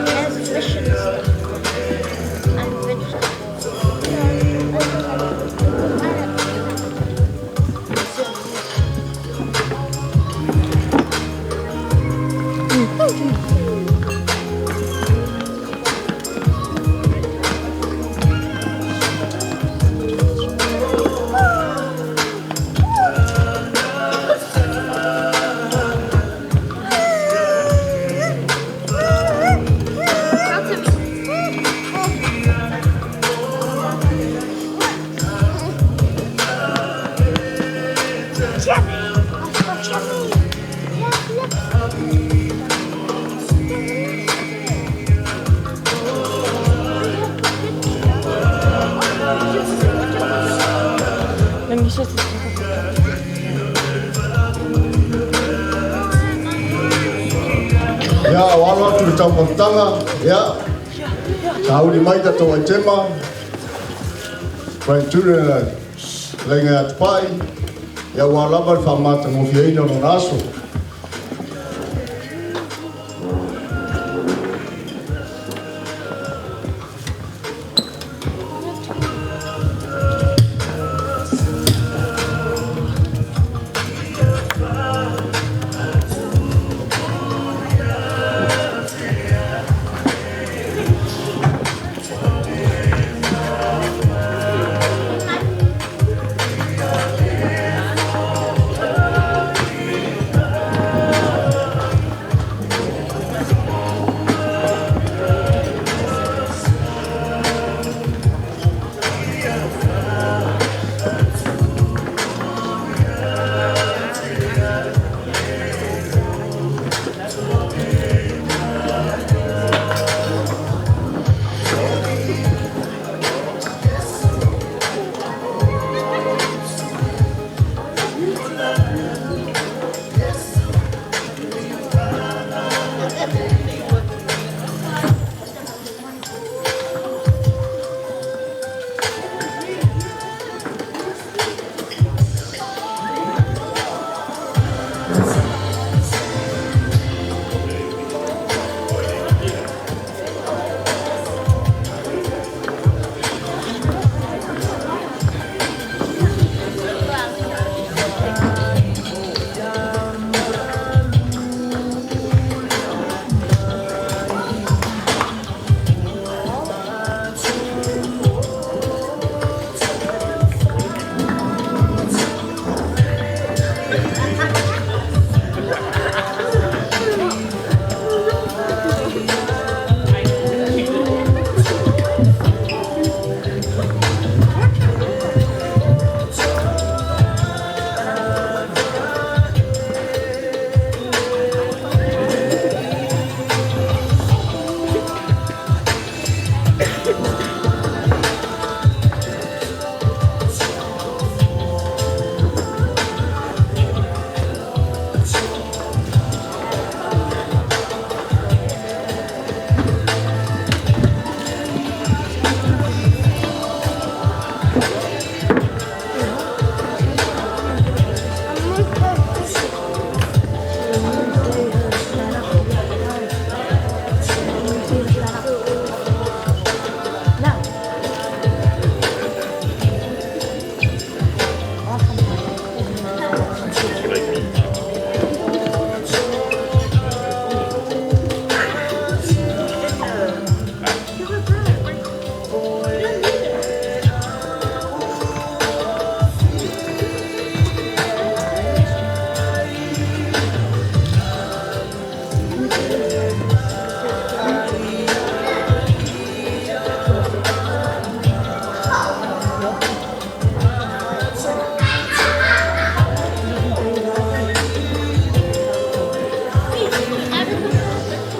It has fish and stuff. And vegetables. Let me just. Ia, o alo atu le taumafataga, ia, sauli mai tatou aitema, Frank Tuna le leiga ia Tupai, ia ua lava le faamatagofieina o lona aso.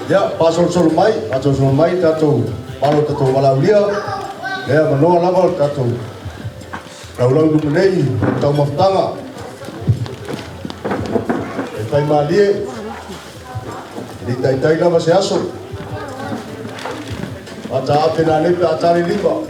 Ia, faasolosolo mai, faasolosolo mai tatou malo tatou valaaulia, lea manoa lava le tatou laulau i luma nei o le taumafataga. E faimalie, e le i taitai lava se aso. Faataape nanei pe a ta le 5.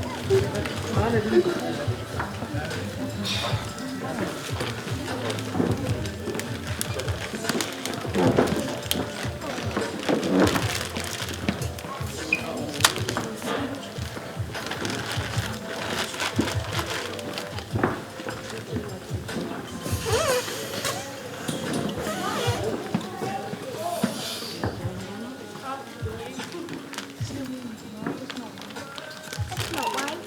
It's not white.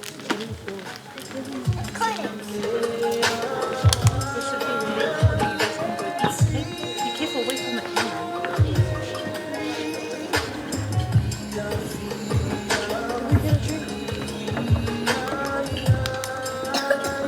It's Codex. This should be removed so that you guys can go eat. Okay? Be careful away from the camera. Can we get a drink? You guys are gonna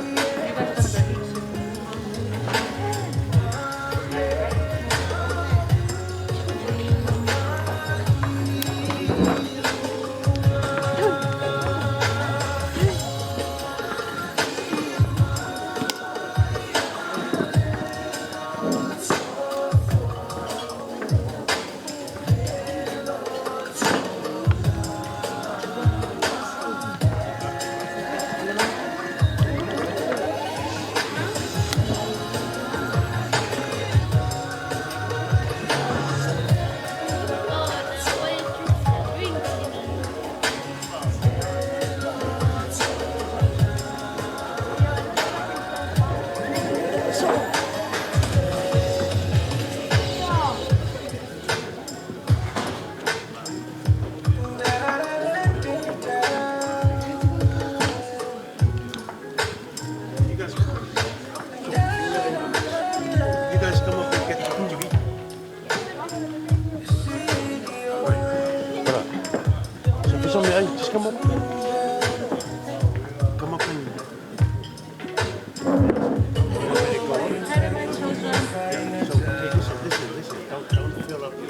go eat soon. Oh, now I drink the drink. You guys, you guys come up and get to eat. So for some, hey, just come up. Come up and. Hi, my children. Yeah, so hey, listen, listen, listen. Don't fill up your.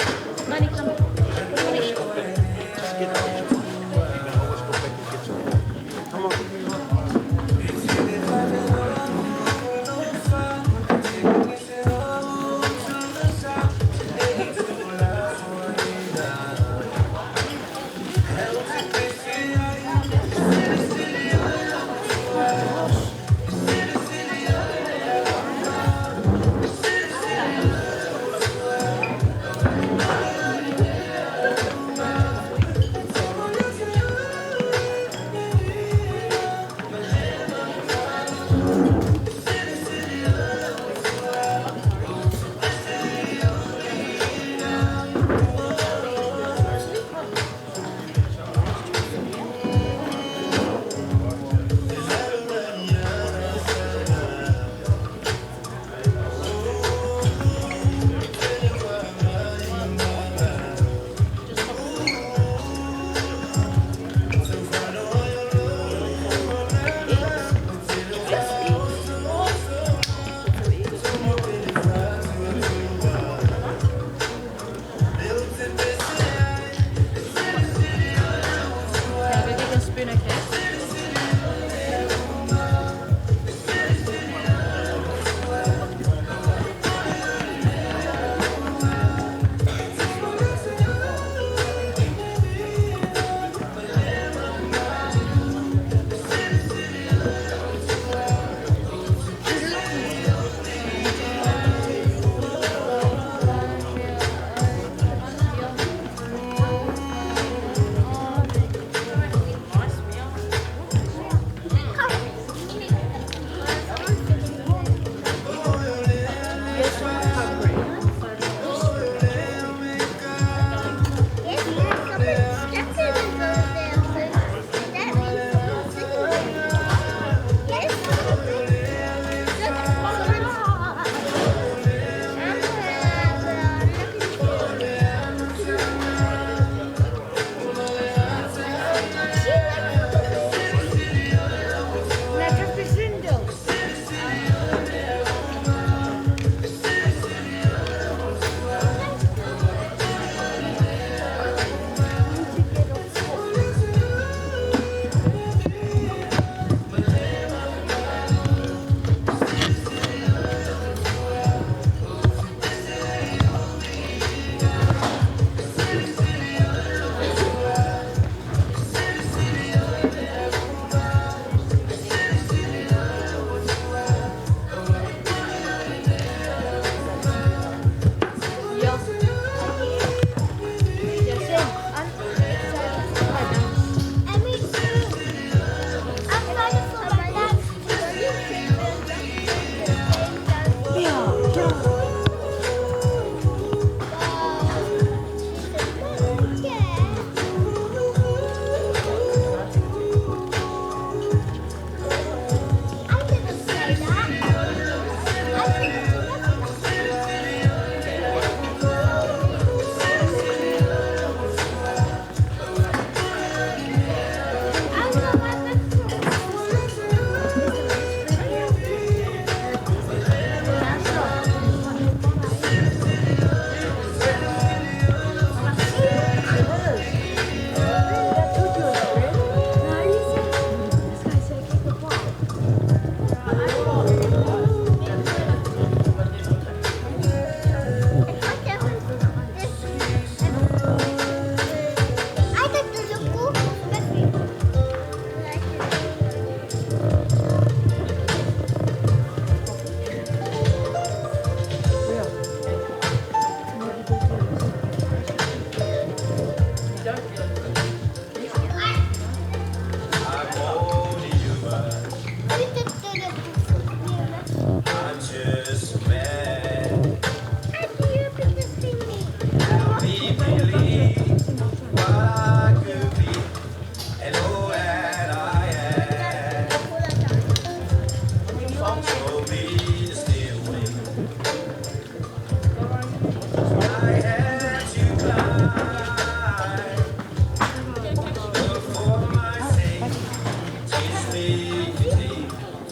Nani, come. What do you want to eat? Just get what you want. You can always go back and get some more. Come on.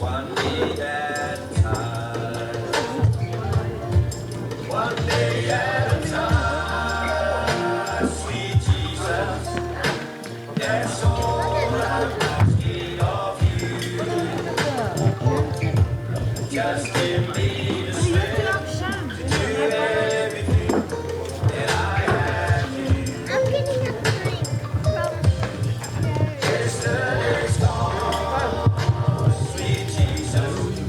One day at a time. One day at a time. Sweet Jesus, that's all I'm asking of you. Just give me the strength to do everything that I have to do. I'm getting a drink from Yesterday's gone, sweet Jesus,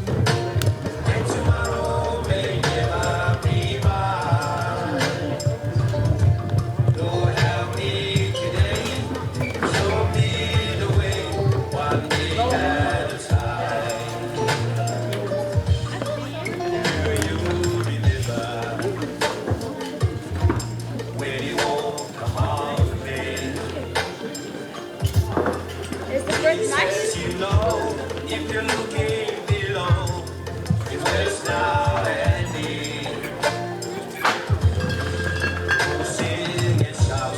and tomorrow may never be mine. Lord, help me today, show me the way, one day at a time. Do you remember when you walked among me? Is the bread nice? You know, if you're looking below, it's best now and me. Sing and shout.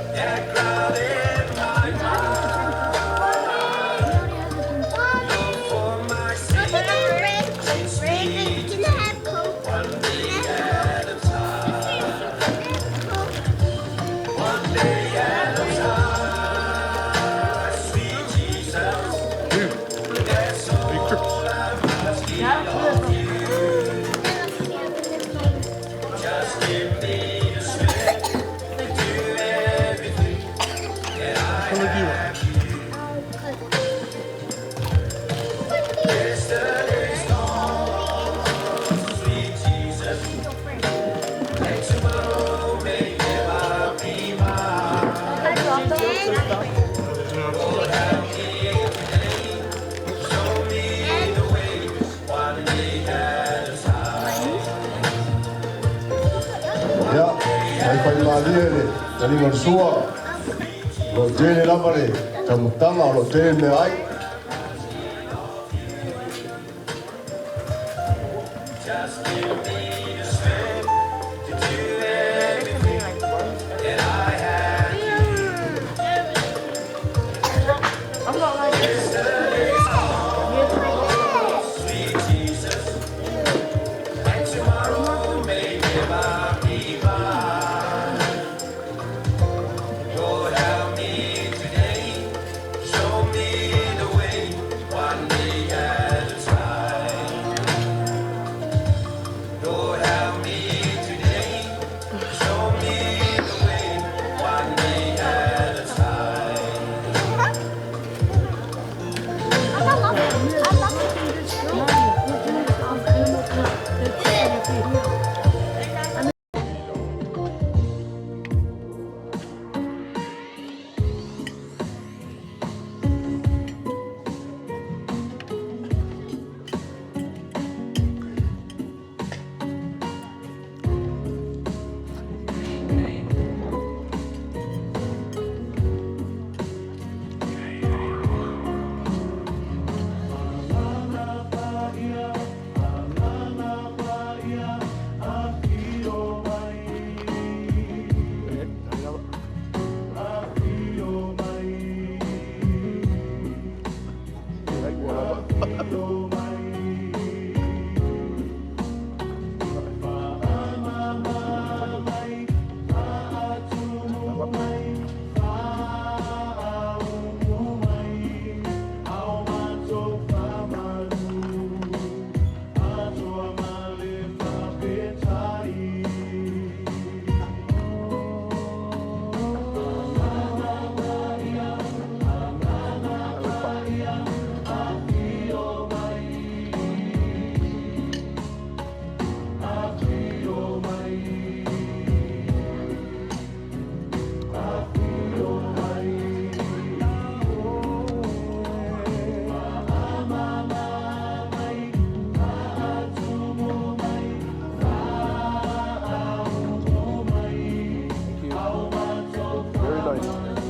That crowd in my mind. Look for my Can I have bread? Bread. Can I have Coke? One day Can I have at a time. Coke? One day at a time. Sweet Jesus, that's all I'm asking of you. Just give me the strength to do everything that I have to do. Yesterday's gone, sweet Jesus, and tomorrow may never be mine. Lord, help me today, show me the way, one day at a time. Ia, mai fai malie le taliga o le sua. O lo o tele lava le taumafataga, o lo o tele le meaai. Just give me the strength to do everything that I have to do. I'm not like Yesterday's gone, sweet Jesus, and tomorrow may never be mine. Lord, help me today, show me the way, one day at a time. Lord, help me today, show me the way, one day at a time. Very nice.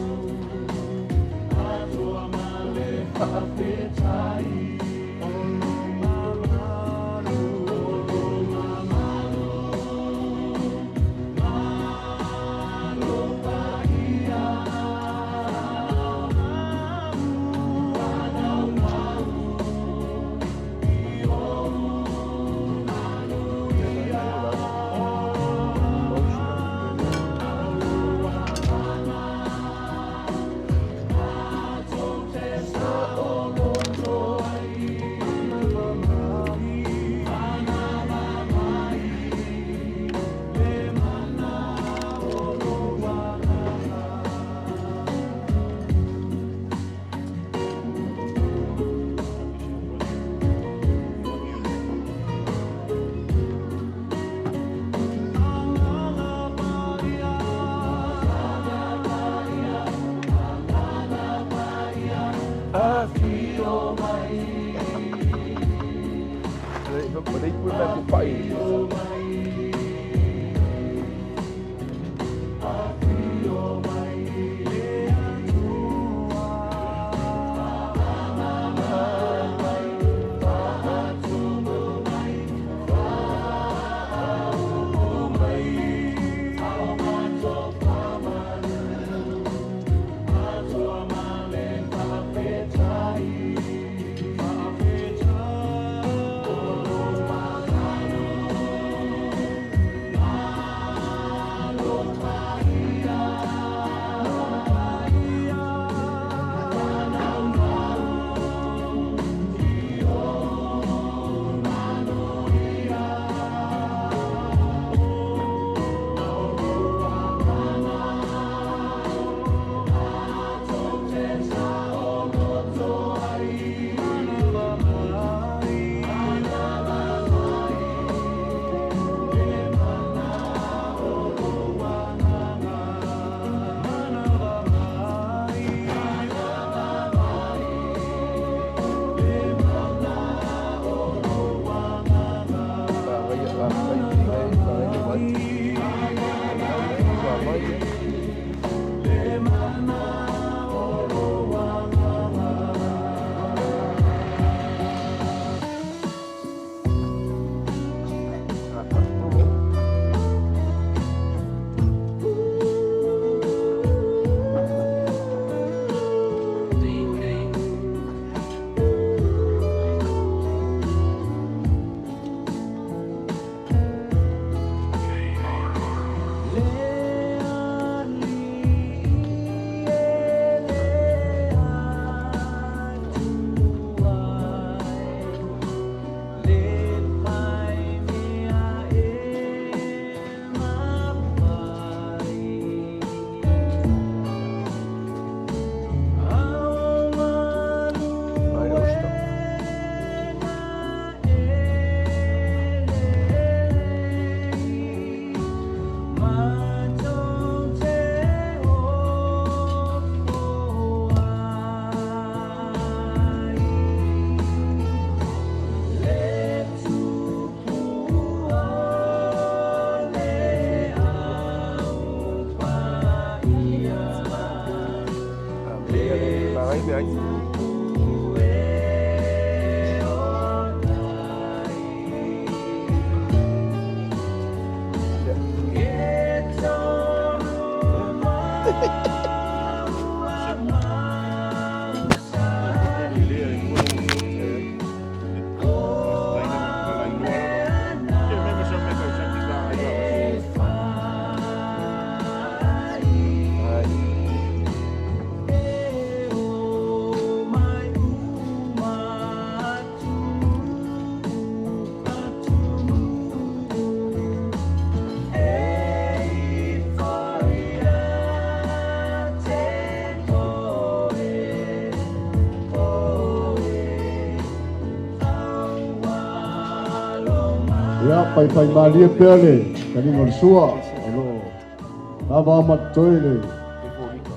Ia, paipaimalie pea le taliga o le sua o lo o lava ma totoe le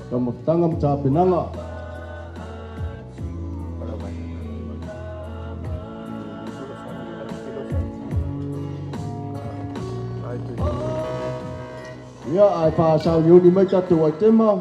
taumafataga ma tapenaga. Ia, ae faasauniuni mai tatou aitema.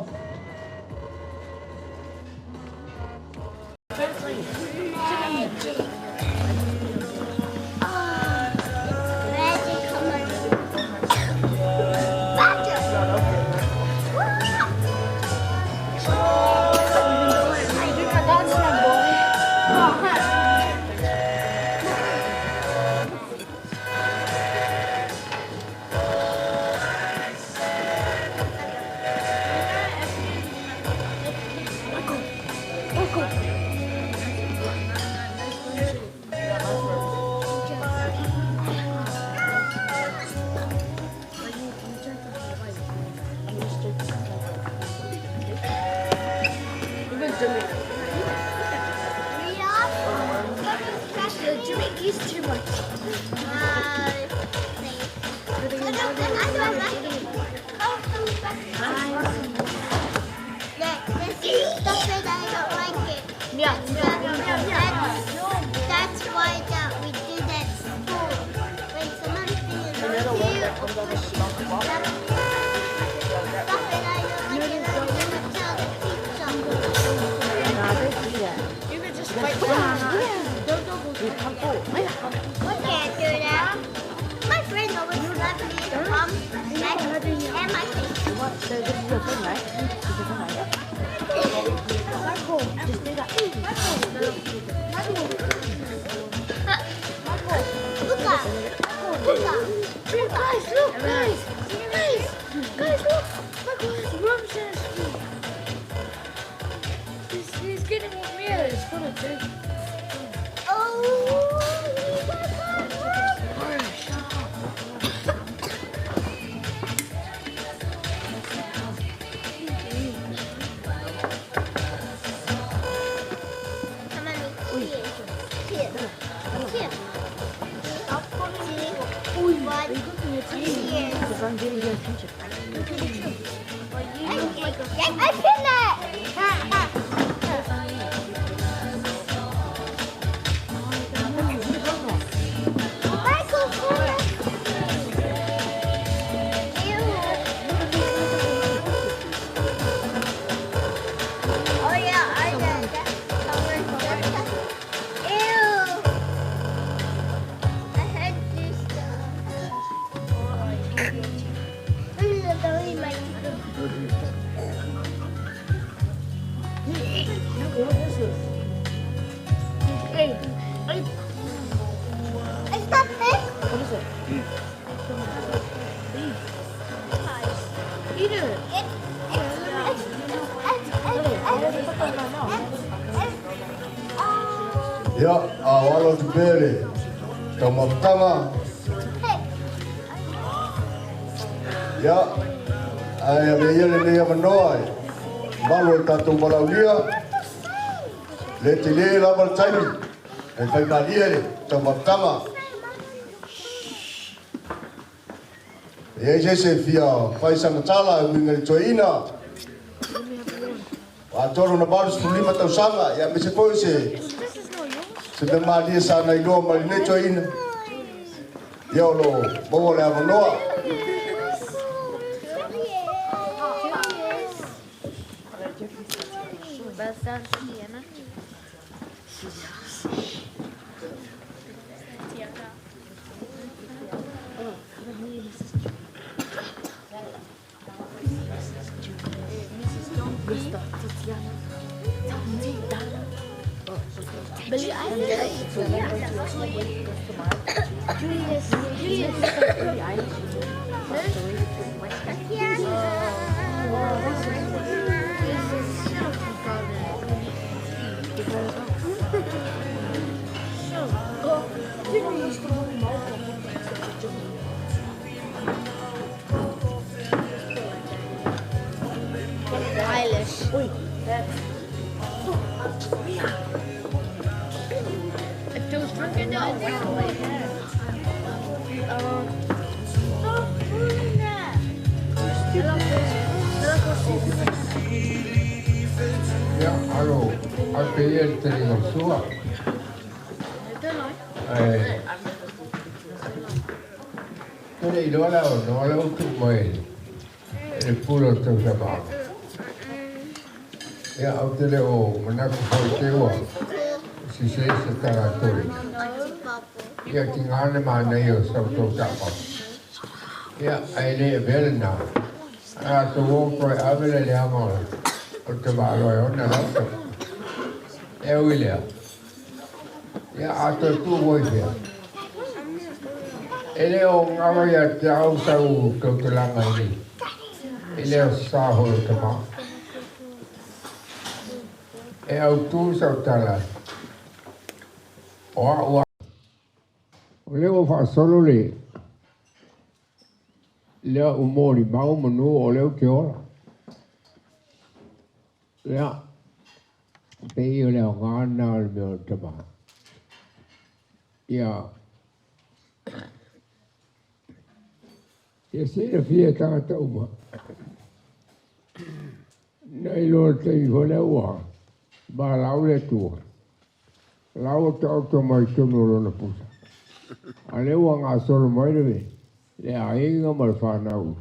That's why that we do that school. When someone's being annoying you or pushing you, stop it. I know I can tell the teacher. You could just fight. We can't do that. My friend always slapped me in the palm, neck, and my face. So this is your thing, right? This is your thing, right? Just do that. Look up. Look up. Guys, look, guys. Guys, guys, look. Michael has worms in his food. He's getting what me is. What a joke. Oh, he got worms. Come on, here. Here. Here. One, here. Because I'm getting your attention. I pin that. Michael, come Ew. Oh yeah, I did that. Ew. I heard this stuff. I'm gonna my What is this? Hey, Is that big? What is it? Eat it. Ia, a o alo atu pea le taumafataga. Ia, ae avea ia lenei avanoa e malu o le tatou valaulia. Le telē lava le taimi, e faimalie le taumafataga. E ai se se fia fai sana tala e uiga i le toeaina. Ua atoa lona 85 tausaga, ia aemaise foi se mea malie sa na iloa ma lenei toeaina. Ia o loo maua le avanoa. Julius, Julius. Eilish. If those drinking that, Stop doing that. Ia, alo, a pe ia le taliga o sua. Ae, te le iloa la ono, le utu mai le pula o tausamalo. Ia, au te le o manatu foi te ua, si se se tagatoli. Ia, ki ngā mānei o sau tau tapa. Ia, ai le e vele nā. A tō wō koe avele le anga o te mālo e ona lauta. E ui lea. Ia, a tō tū woi fea. E le o ngawa ia te au sau tau te langa i nei. E le o sa holo te mā. E au tū sau tala. O a ua. O le o whaasolo le lea o mōri mau manu o leo te ora. Lea, pe i o leo ngā o le mea o te maha. Ia, ia sina fia tangata uma. Nei loa te iho lea ua, Valaau le Atua, o la ua taoto mai totonu o lona pusa. A o lea ua gasolo mai le aiga ma le fanau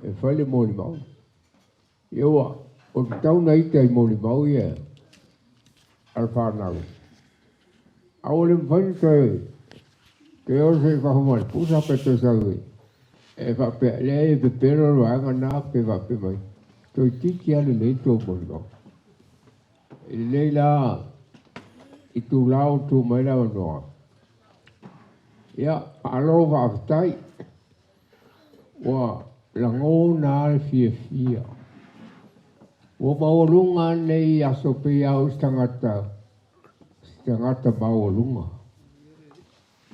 e fai le molimau. Ia ua o tatau ona ita i molimau ia a le fanau. A ua le mafai ona toe toe oso i fafo ma le pusa pe toe sau e faapea, leai e pepelo le vaega lena pe faapea mai, toeitiiti lava lelei le tou molimau. E lelei la itula ua tu mai le avanoa. Ia, malo faafetai. Ua lagona lava le fiafia. Ua maualuga lava lenei aso pei lava o se tagata, se tagata maualuga.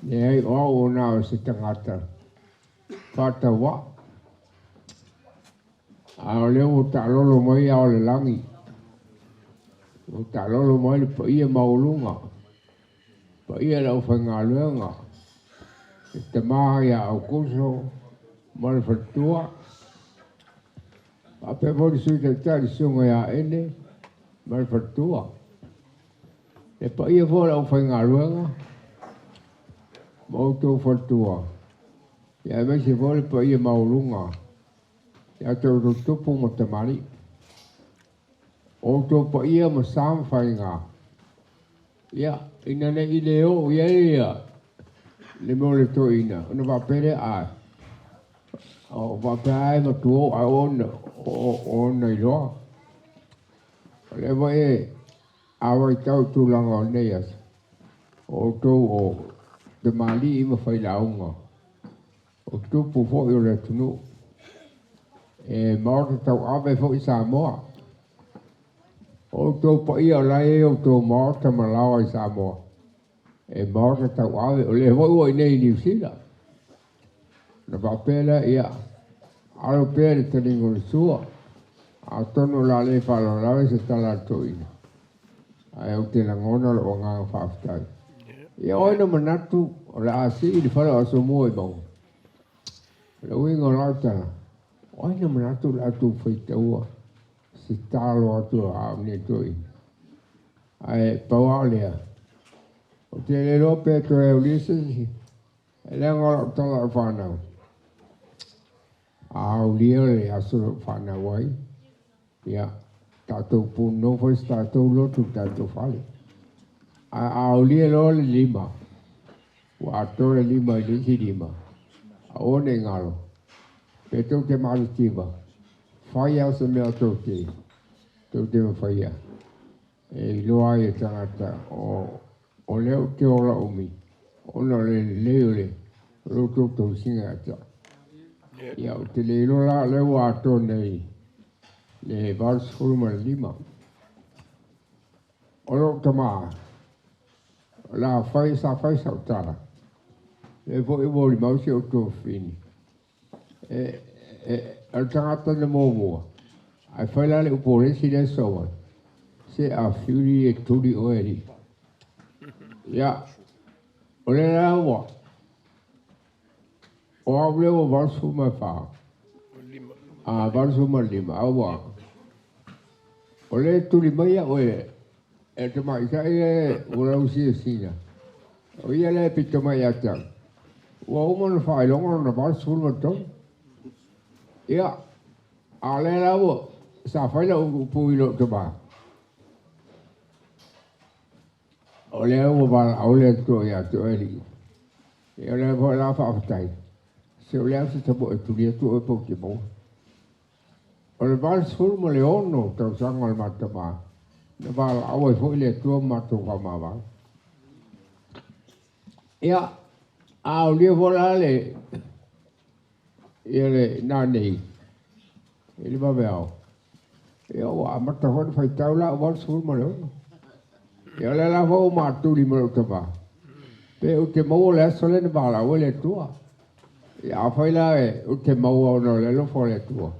Leai, o au ona o se tagata faatauvaa. A o lea ua taalolo mai ao o le lagi, ua taalolo mai le paia maualuga, paia i le aufaigaluega, le tama ia Aukuso ma le faletua, faapea foi le Sui Taitai le Susuga ia Ene ma le faletua. Le paia foi o le aufaigaluega ma outou faletua, ia aemaise foi le paia maualuga ia te outou tupu ma tamalii. O outou paia ma sa ma faiga, ia, ina ne i le oo i ai ia le mea o le toeaina, ona faapea lea, a, o faapea lava e matua oo ae ona iloa. O lea foi e a vaitau i tulaga o lenei aso, o outou o tamalii ma failauga, o tupu foi o le atunuu, e maota tauave foi Samoa. O outou paia o la e i ai outou maota ma laoa i Samoa, e maota tauave, o lea foi ua i inei i Niu Sila. Ona faapea lea, ia, alo pea le taliga o le sua, atonu o le a le faalavelave se tala a le toeaina, ae ou te lagona lou agaga faafetai. Ia o ai na manatu o le a sii le fale o Asomua i mauga? O le uiga o lau tala, o ai na manatu o le a outou faitaua se talo atu a au nei toeaina? Ae pau lava o lea, ou te le iloa pe toe aulia se isi, leaga o lau tala i lau fanau, a aulia le aso na ou fanau ai, ia, tatou punono fai se tatou lotu i le tatou fale. Ae a aulia loa le 5, ua atoa le 5 i le isi 5, aua ne i galo, pe tou te matitiva, fai lava se mea tou te mafaia e iloa ai e tagata o lea ou te ola umi, ona o le lelei o le tou tausiga ia te au. Ia, ou te le iloa la o lea ua atoa nei le 85. O lou tama, la fai, sa fai sau tala, lea foi ua molimau si ou tuafafine. O le tagata na muamua, ae fai la le upu o le isi lea sau ai, se a fiuli e tuli oe alii. Ia, o lea la ua, o au lea ua 84, a 85, a ua, o lea tuli mai au e tamaitai e ua lausia sina. O ia lea e pito mai ia te au. Ua uma ona faailoga lona 83. Ia, a o lea la ua sa fai lau upu i lou tama. O lea ua valaau le Atua ia te oe alii. Ia o lea foi la faafetai. Se o le a se tama e tuli atu oe pau te maua. O le 86 tausaga o le matou tama, na valaau ai foi le Atua ma matou faamavae. Ia, a aulia foi la le, ia le nanei, i le vaveao, ia ua amata foi ona faitau la au 86. Ia o lea la foi ua matuli ma lou tama, pe ou te maua le aso lea na valaau ai le Atua. Ia afai la e ou te maua ona o le alofa o le Atua,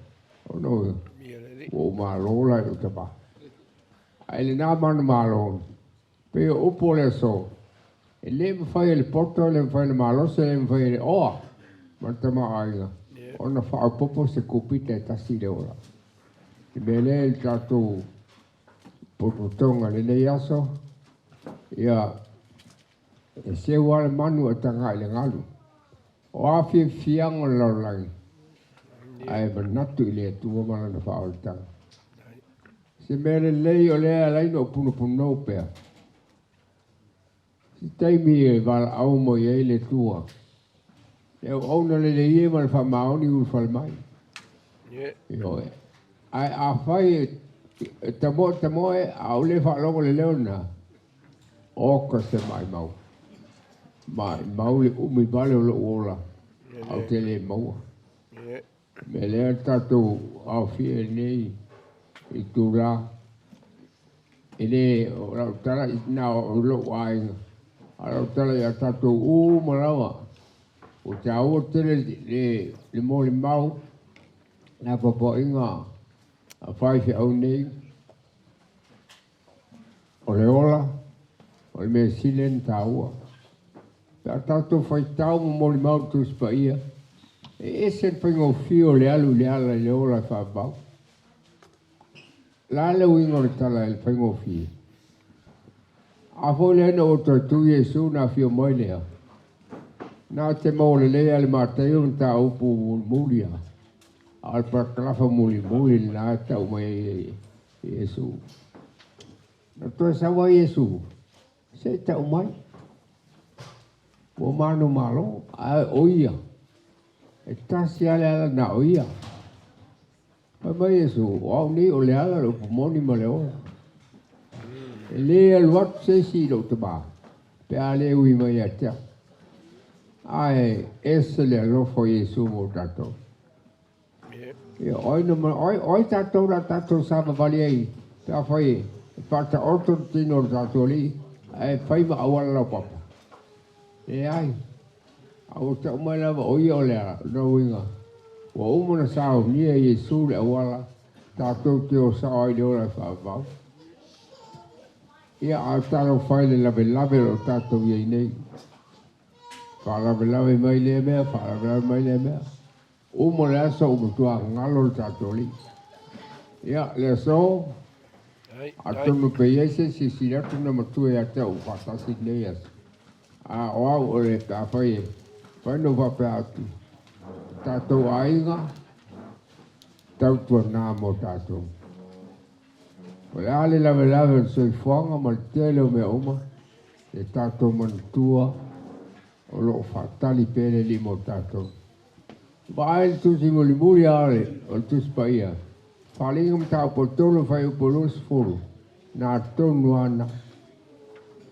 ona ua ou malo la i lou tama. Ae lena manumalo, pei o upu o le aso, e le mafai e le poto, e le mafai e le malosi, e le mafai e le oa ma le tamaoaiga ona faaopoopo se kupita e tasi i le ola. Le mea lea i le tatou Potopotoga i lenei aso, ia e seu lava le manu ae taga i le galu. O a fiafiaga o le lalolagi, ae manatu i le Atua ma Lana faaolataga. Se mea lelei o lea e ala ai ona ou punopunou pea, se taimi e valaau mai ai le Atua, le auauna lelei e ma le faamaoni ulufale mai. Ioe. Ae afai e tamoe tamoe a ua le faalogo i le leo lena, oka se maimau. Maimau le umi vale o lou ola, ae ou te le maua. O le mea lea tatou aofia i lenei itula, e le o lau tala na o lou aiga, a o lau tala ia tatou uma lava, ua taua tele le molimau na papaaiga a faifeau nei, o le ola, o le mea sili ona taua. Pe a tatou faitau ma molimau i le Tusi Paia, e ese le faigofie o le alu i le ala i le ola e faavavau. O le a le uiga o le tala i le faigofie? A foi lea ina ua toe tu Iesu ona afio mai lea, na te maua lelei lava le Mataio mataupu mulimuli lava, a o le parakalafa mulimuli lena e tau mai ai e Iesu. Na toe sau ai Iesu, se i tau mai, ua manumalo, ae o ia, e tasi lava le ala na o ia. Fai mai Iesu, o au nei o le ala, le upu moni ma le ola. E le alu atu se isi i lou Tamā, pe a le ui mai ia te au. Ae ese le alofa o Iesu mo tatou. Ia, o ai, o ai tatou o le a tatou savavali ai pe afai e faataoto le tino o le tatou Alii ae fai ma auala laupapa? Leai. A ua tau mai lava o ia o le ala, lona uiga, ua uma ona saunia e Iesu le auala tatou te o sao ai i le ola e faavavau. Ia, a o talofa e le lavelave o lo o tatou i ai nei. Faalavelave mai lea mea, faalavelave mai lea mea. Uma le aso ua matua galo le tatou Alii. Ia, le aso, atonu pe i ai se isi e sili atu ona matua ia te au ua faatasi i lenei aso. A o au o le pe afai e mafai ona ou faapea atu, o tatou aiga, tautuana mo tatou. O le a le lavelave o le soifuaga ma le tele o mea uma, ia tatou manatua o lo o faatali pea le Alii mo tatou. Vaai le tusi mulimuli a o le Tusi Paia, Faaaliga Mataupu 3 Fuaiupu 20, na tonu ana.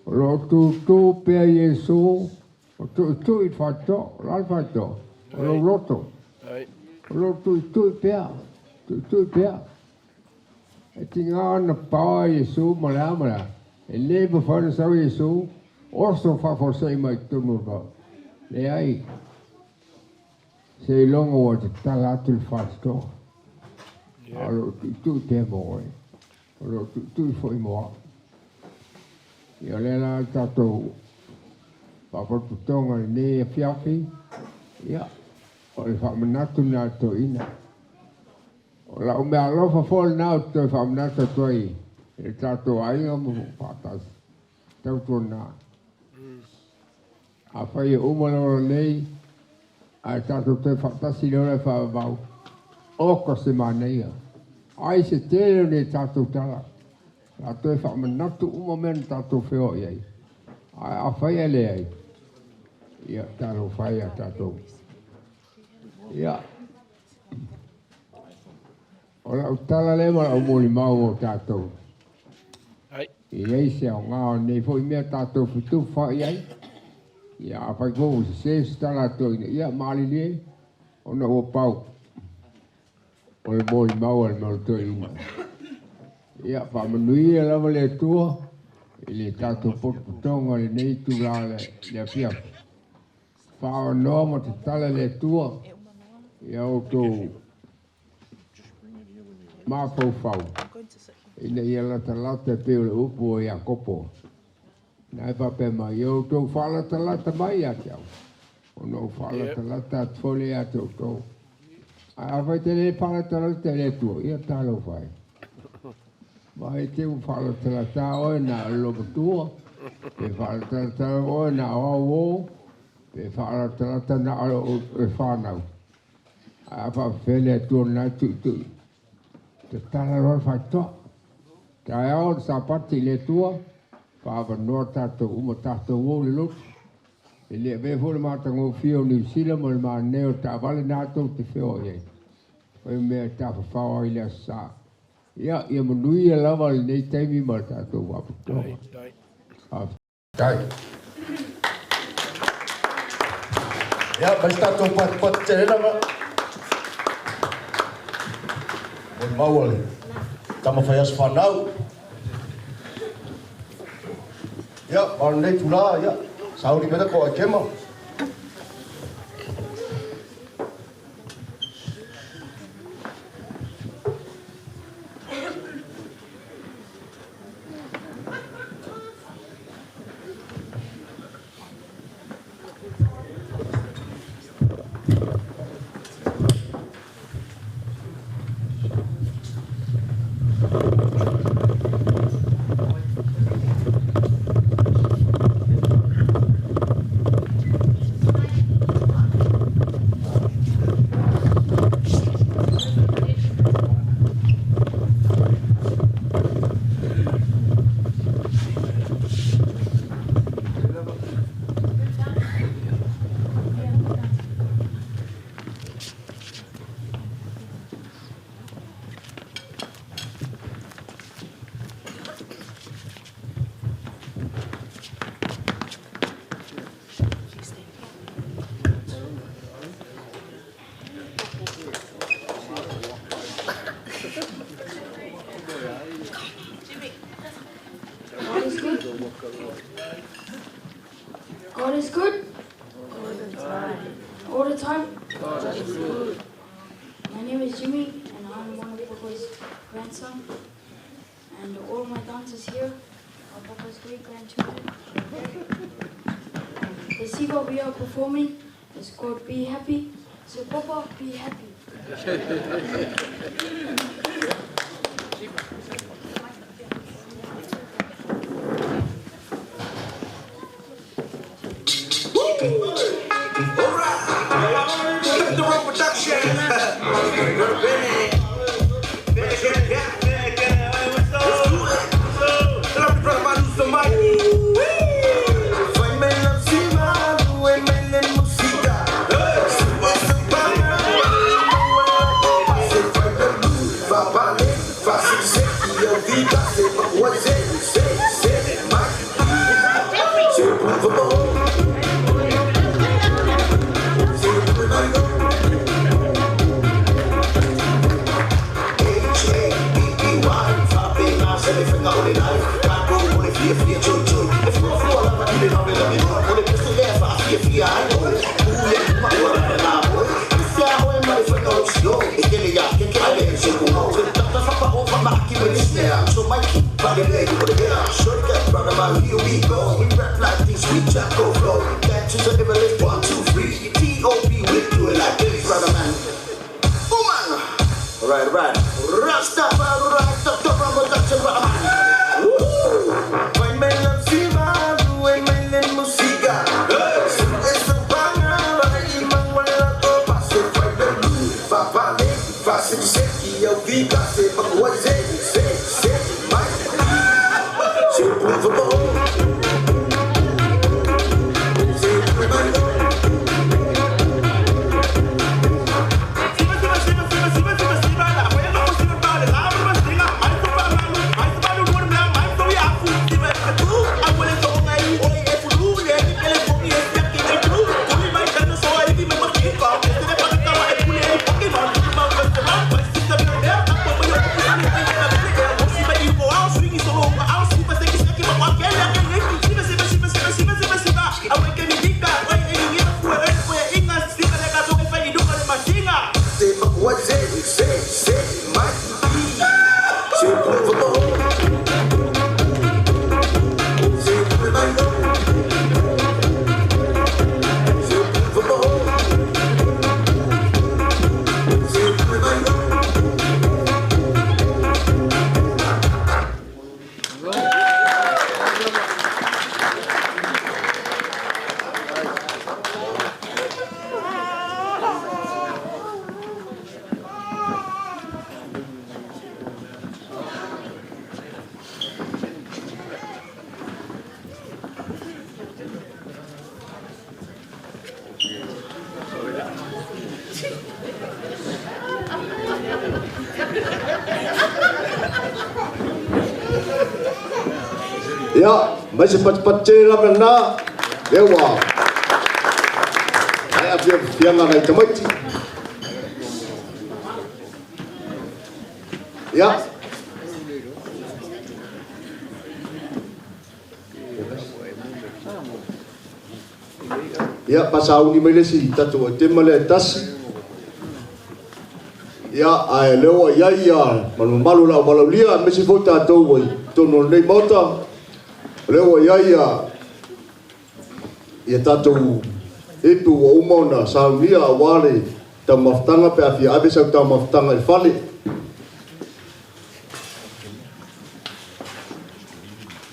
O lo o tūtū pea Iesū, o tuitui i le faatoa, o le a le faatoa? O lou loto. O lo o tuitui pea, tuitui pea. E tiga ona paoa Iesu ma le a ma le a, e le mafai ona sau Iesu, oso faafuasei mai totonu o le vao. Leai, seiloga ua tatala atu le faatotoa, a o lo o tuitui pea mo oe, o lo o tuitui foi mo au. Ia o lea la le tatou faapotopotoga i lenei afiafi, ia, o le faamanatu lena a le toeaina. O lau meaalofa foi lena ou te toe faamanatu atu ai i le tatou aiga ma faatasi. Tautuana. Afai e uma le ola nei, ae tatou toe faatasi i le ola e faavavau, oka se manaia. Ai se tele o nei tatou tala. O le a toe faamanatu uma mea na tatou feoai ai. Ae afai e leai, ia talofa e ia tatou. Ia. O lau tala lea ma lau molimau mo tatou. E i ai se aoga o lenei foi mea tatou fetufaai ai. Ia afai foi ua sese se tala a toeaina, ia malilie ona ua pau o le molimau a le mau toeaina. Ia faamanuia lava le Atua i le tatou potopotoga i lenei itula le afiafi. Faaonoa ma tatala le Atua ia outou mafaufau ina ia latalata e pei o le upu a Iakopo, na e faapea mai, Ia outou faalatalata mai ia te au, ona ou faalatalata atu foi lea ia te outou. Ae afai te le faalatalata i le Atua, ia talofa e. Ma e te ua faalatalata oe na o le loomatua, pe faalatalata oe na o au uō, pe faalatalata na o le fanau. Ae a faapefea le Atua lena e tuitui? Tatala loa le faitotoa. Taeao le Sapati i le Atua, faaavanoa tatou uma, tatou o i le lotu. E le avea foi le matagofie o Niu Sila ma le manea o taavale na tou te feoai ai. Fai mea e tafafao ai le Aso Sa. Ia, ia manuia lava lenei taimi ma le tatou faapotopotoga. Faafetai. Ia, mai se tatou patupatu tele lava. Molimau a le tama fai aso fanau. Ia, ma o lenei itulā, ia, sauni mai le tatou aikema. God is good. God is good. All the time. All the time. God is good. My name is Jimmy, and I'm one of Papa's grandson. And all my dancers here are Papa's great grandchildren. The siva we are performing is called Be Happy. So Papa, be happy. I'll Ia, mai se patipati tele lava lena, lea ua maea fiafiaga a nai tamaiti. Ia. Ia, paasauni mai le isi tatou aitema lea e tasi. Ia, ae lea ua i ai ia ma le mamalu o le auvalaulia, aemaise foi tatou ua i totonu o lenei Maota, o lea ua i ai ia, ia tatou ipu ua uma ona saunia aua le taumafataga pe a fia ave sau taumafataga i le fale.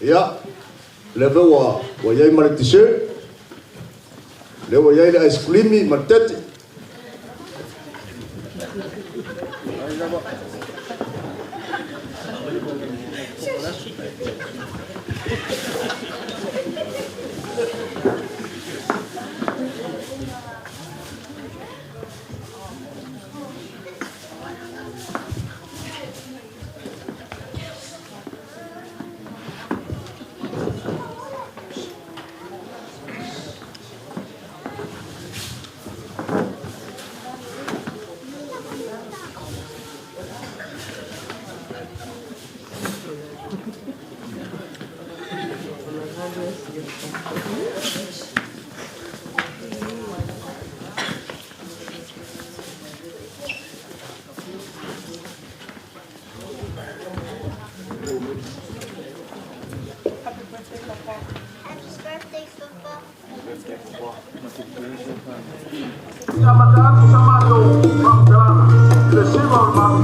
Ia, lea foi ua, ua i ai ma le dessert, lea ua i ai le ice cream ma le tete. Happy birthday, Papa. Happy birthday, Papa. Amata atu sa matou faamatalaga i le siva o le malu.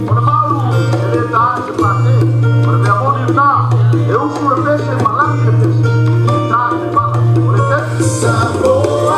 O le malu e le taā i se pate. O le mea moni lena, e usu le pese ma lagi le pese, e ta i le pala. O le tete. Samoa.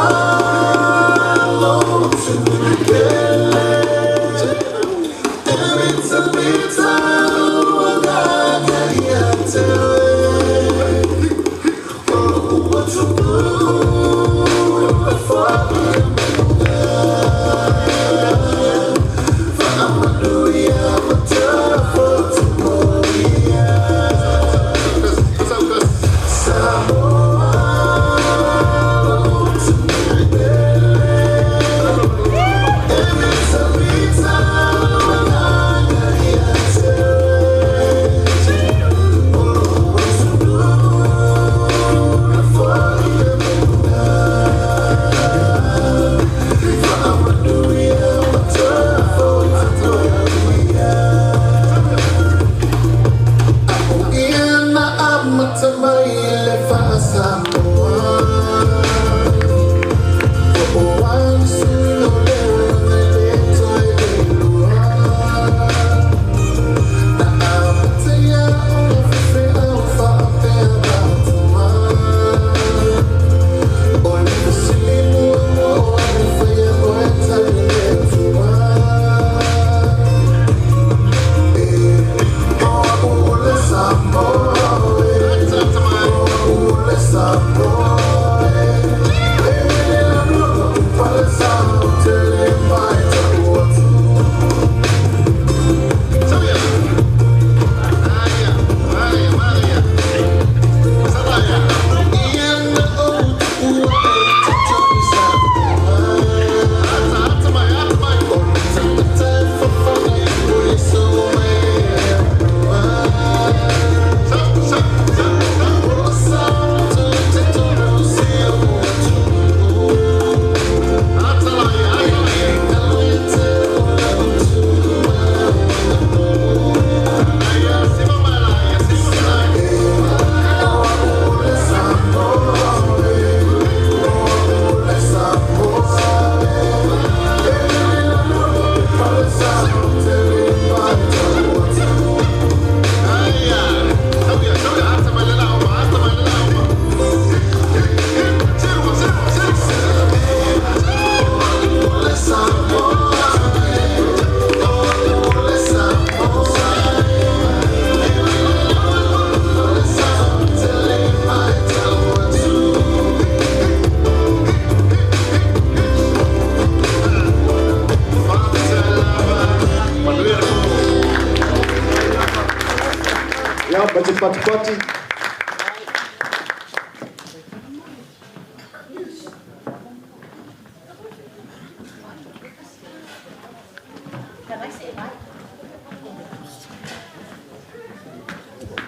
Scotty.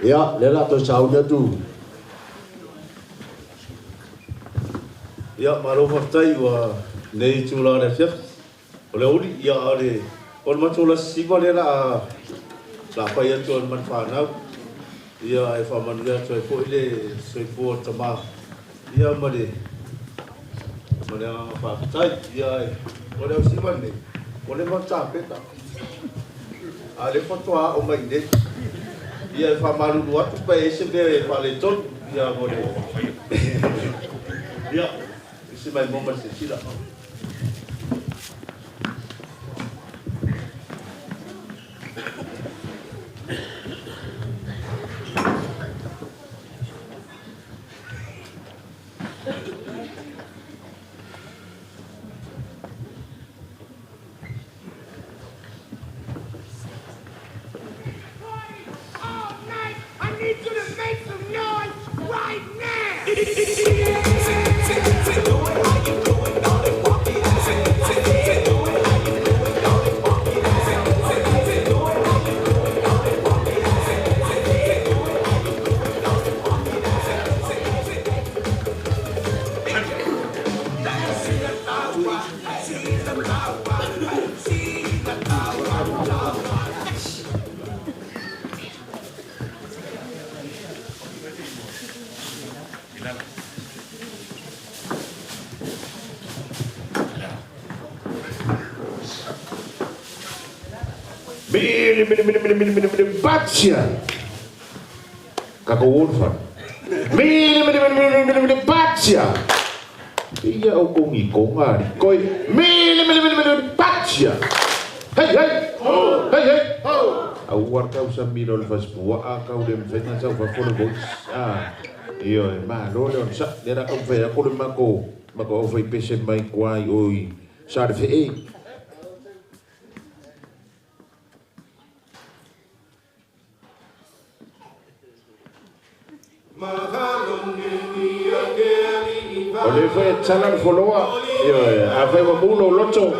Ia, lea o le a toe sauni atu. Ia, malo faafetai ua lenei itula o le afiafi. O le aoauli, ia, a o le, o le matou lasi siva lea la a, la fai atu ai ma le fanau. Ia, e faamanuia atu ai foi le soifua o le tama, ia, ma le, ma le agaga faafetai. Ia, o le ausiva lenei, ua leva ona tapena. A o lea faatoa aao mai i inei. Ia, e faamalulu atu pe i ai se mea e faaletonu, ia, mo le, ia, isi mai mo ma le silasila. All night. I need you to make some noise right now. Mili, mili, mili, mili, mili, mili, mili, batsia. Kako wolfan. Mili, mili, mili, mili, mili, mili, batsia. Ia o kongi konga ri koi. Mili, mili, mili, mili, mili, batsia. Hei, hei. Hei, hei. Au war kau sa milo le fasipua a kau le mwhenga sau fa fole voice. Ah. Io e ma lo le on sa le ra kau whea kore mako. Mako au whai pese mai kuai oi. Sa re whe e. O le fai e tala le foloa. Io e, a fai wa mulo loto.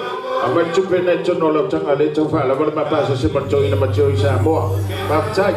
A mai tupe nei tono lau tanga le tau wha lava le mapasa se manto ina mateo i Samoa. Mafetai.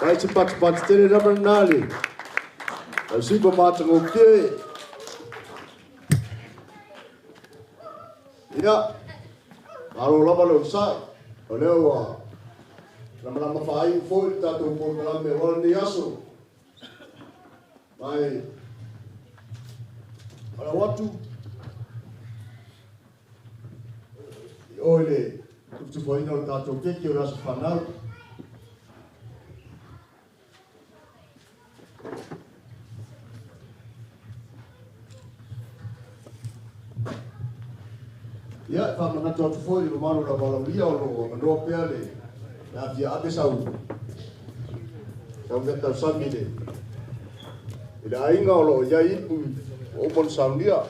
Kai se patipati tele lava lena le lau sipa matagofie. Ia, malo lava le onosai, o lea ua lamalama faaiu foi le tatou polokalame aua lenei aso. Ma e falau atu i o i le tufutufuaina o le tatou keke o le aso fanau. Ia, e faamanatu atu foi i le mamalu o le valaaulia o lo o avanoa pea le le afia ave sau sau mea tausami i le i le aiga o lo o i ai ipu ua uma ona saunia.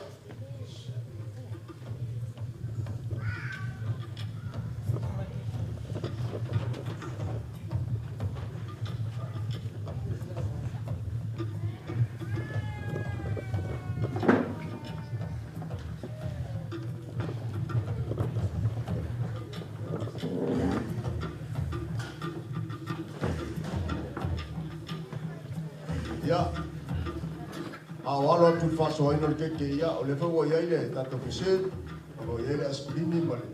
Ia, a o alo atu i le faasoaina o le keke, ia, o lea foi ua i ai le tatou dessert, o lo o i ai le aisikulimi ma le,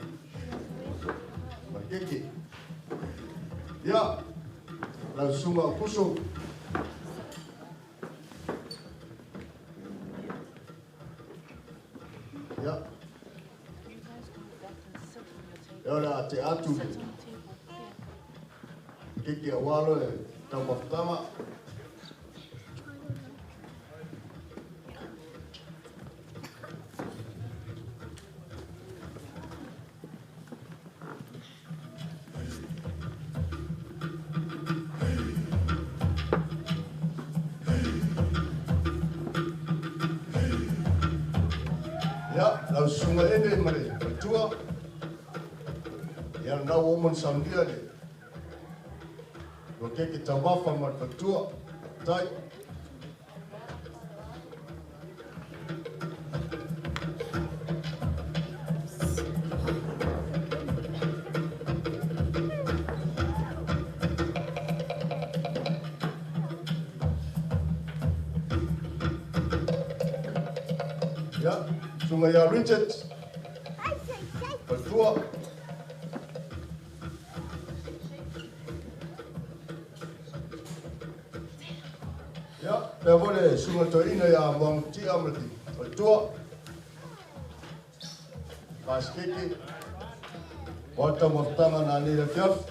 ma le keke. Ia, lau susuga o Kuso. Ia, ia o le a tea atu le keke aua le taumafataga. Ia, lau susuga Ene ma le faletua. Ia, lena ua uma ona saunia le lua keke taumafa ma le faletua. Faafetai. Ia, susuga ia Richard, faletua. Ia, pea foi le susuga toeaina ia Moagutia ma le faletua. Pasikeke, o le taumafataga nanei le afiafi.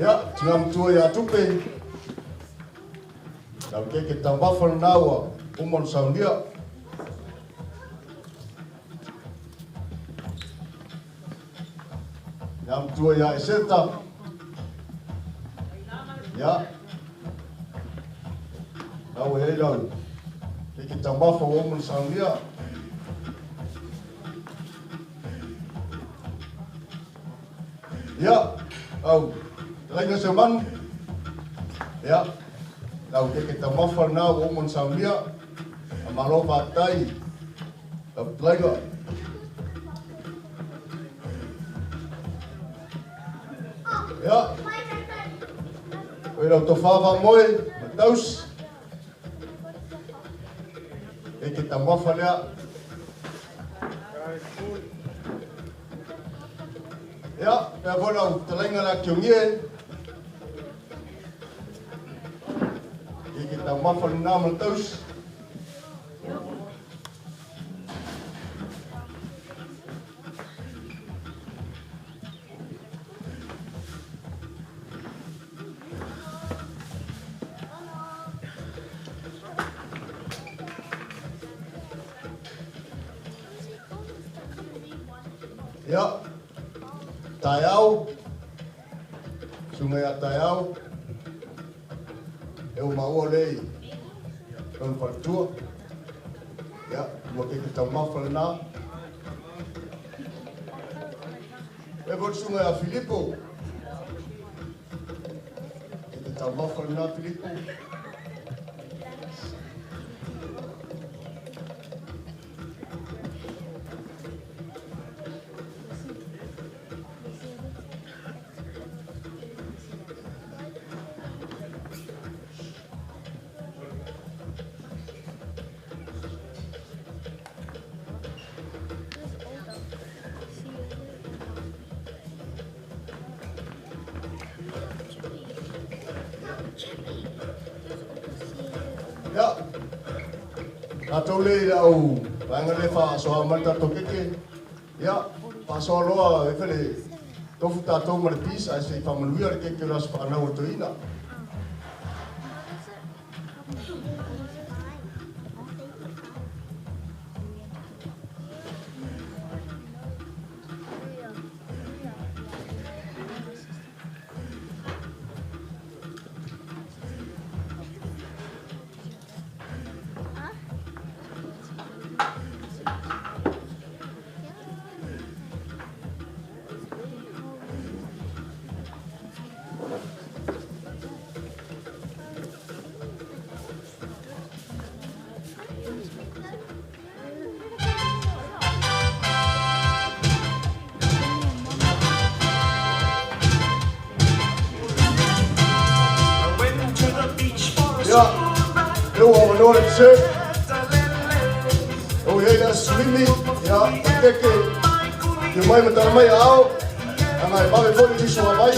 Ia, tina matua ia Tupe, lau keke taumafa lena ua uma ona saunia. Ia matua ia Eseta. Ia, lau e ai lau keke taumafa ua uma ona saunia. Ia, au, talaina Seumanu. Ia, lau keke taumafa lena ua uma ona saunia. A malo faafetai lau fetalaiga. Ia, o i lau tofa faamoe ma tausi. Keke taumafa lea. Ia, pea foi lau fetalaiga le Akiogie. Keke taumafa lena ma le tausi. Ia, taeao, susuga ia taeao, e ua maua lea i lona faletua. Ia, ua keke taumafa lena. E foi le susuga ia Filipo. Keke taumafa lena Filipo. Ia, tatou le i le au vaega lea e faasoa mai le tatou keke. Ia, faasoa loa e fai le tofu tatou ma le peace ae se i faamanuia le keke o le aso fanau o le toeaina. Ia, lea ua avanoa le dessert. Ua i ai le aso limi, ia, o le keke, afio mai ma tala mai aao, leaga e vave foi le uso a vai.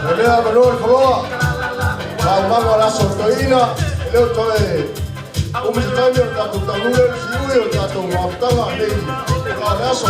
O lea avanoa le foloa, faaaumaga o le aso o le toeaina, e le o toe umi se taimi ona tatou taunuu lea i le siui o le tatou mafutaga nei o la o le aso.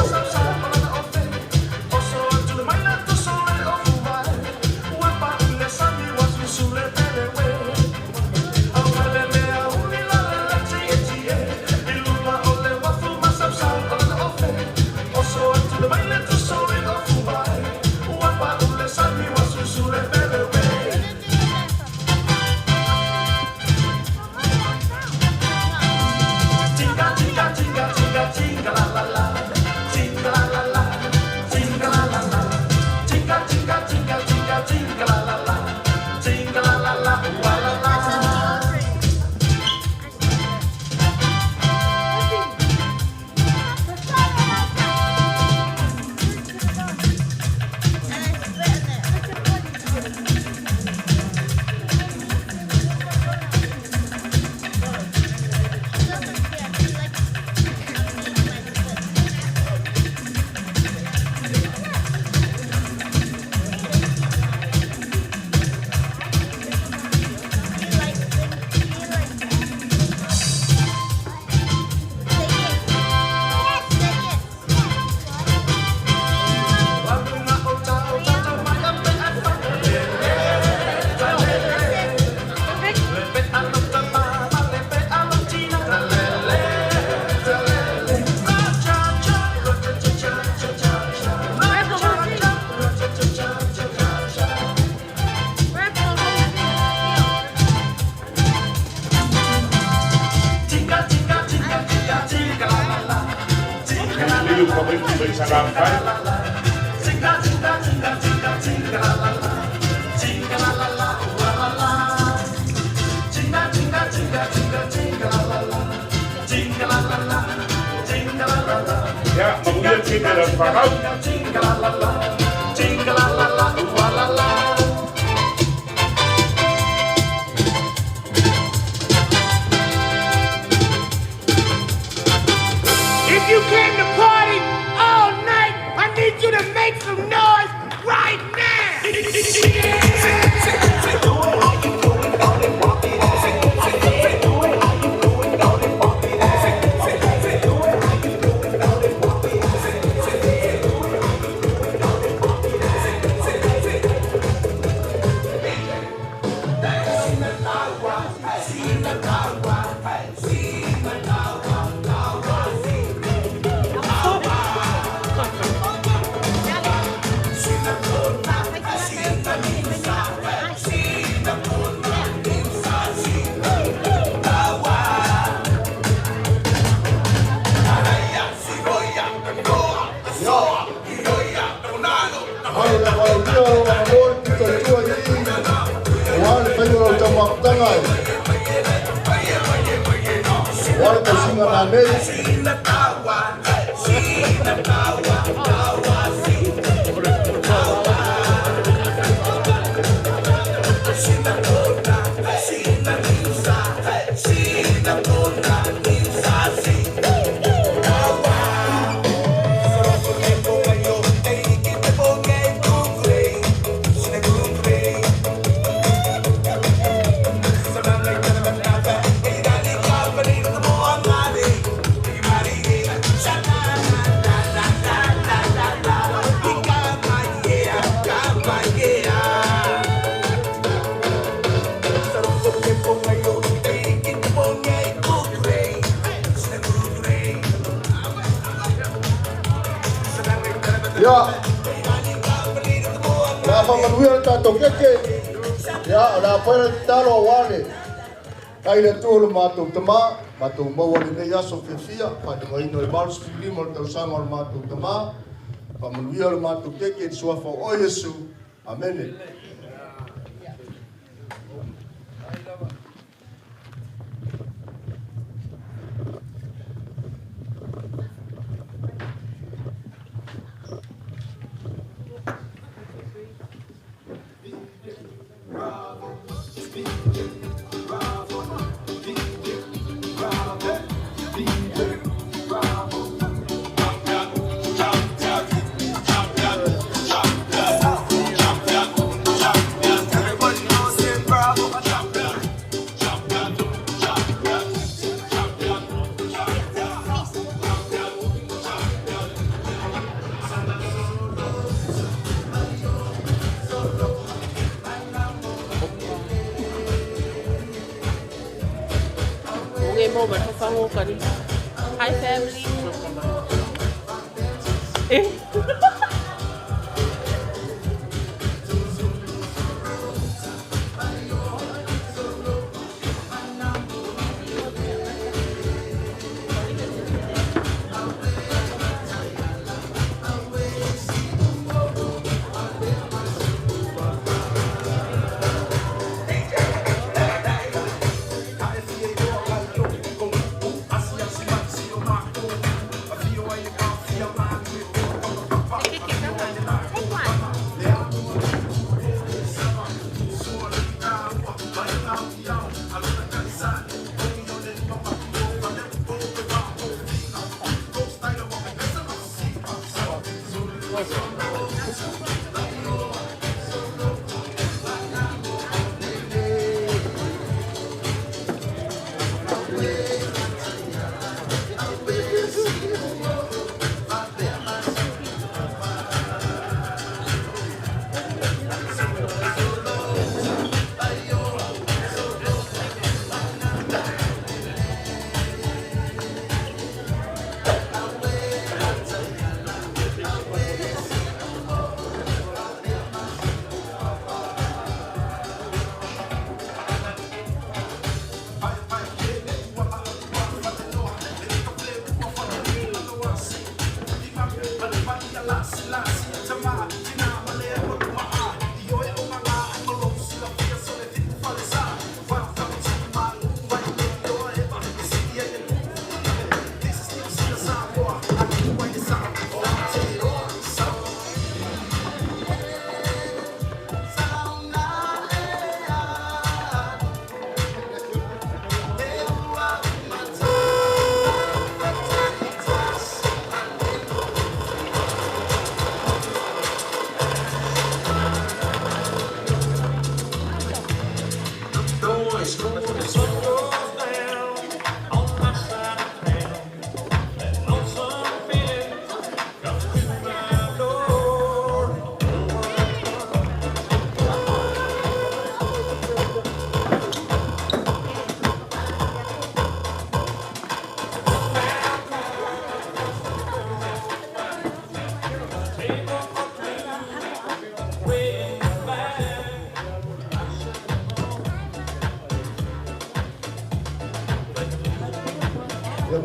If you came to party all night, I need you to make some noise right now. Ai la waulia o la mor ki te tua i o ale whai o lau taumakutanga e. O ale tausinga nā nei. Ia, o le a faamanuia le tatou keke. Ia, o le a fai le tatalo aua le kai le Atua lo matou Tamā, matou maua lenei aso fiafia, faaligaina o le 85 o le tausaga o le matou Tamā, faamanuia le matou keke i le suafa o oe Iesu. Amene. Hi family. Eh.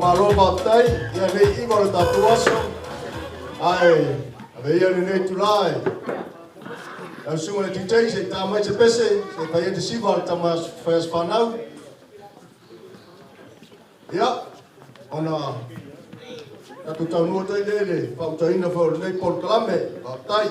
Malo faafetai ia nei iva o le tatou aso ae ave ia lenei itulā e lau susuga i le DJ se i ta mai se pese se i fai ai le siva a le tama fai aso fanau. Ia ona tatou taunuu atu ai lea i le faautaina foi o lenei polokalame. Faafetai.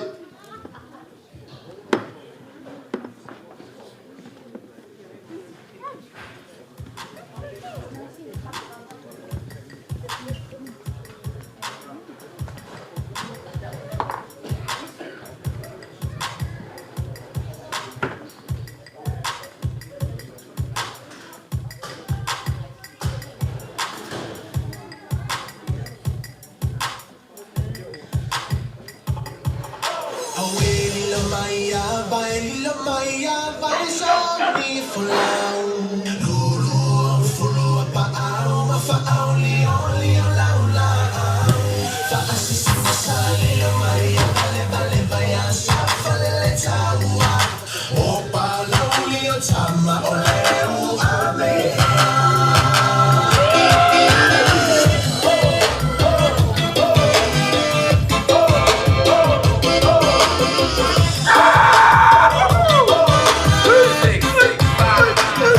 2, 6, 3, 5.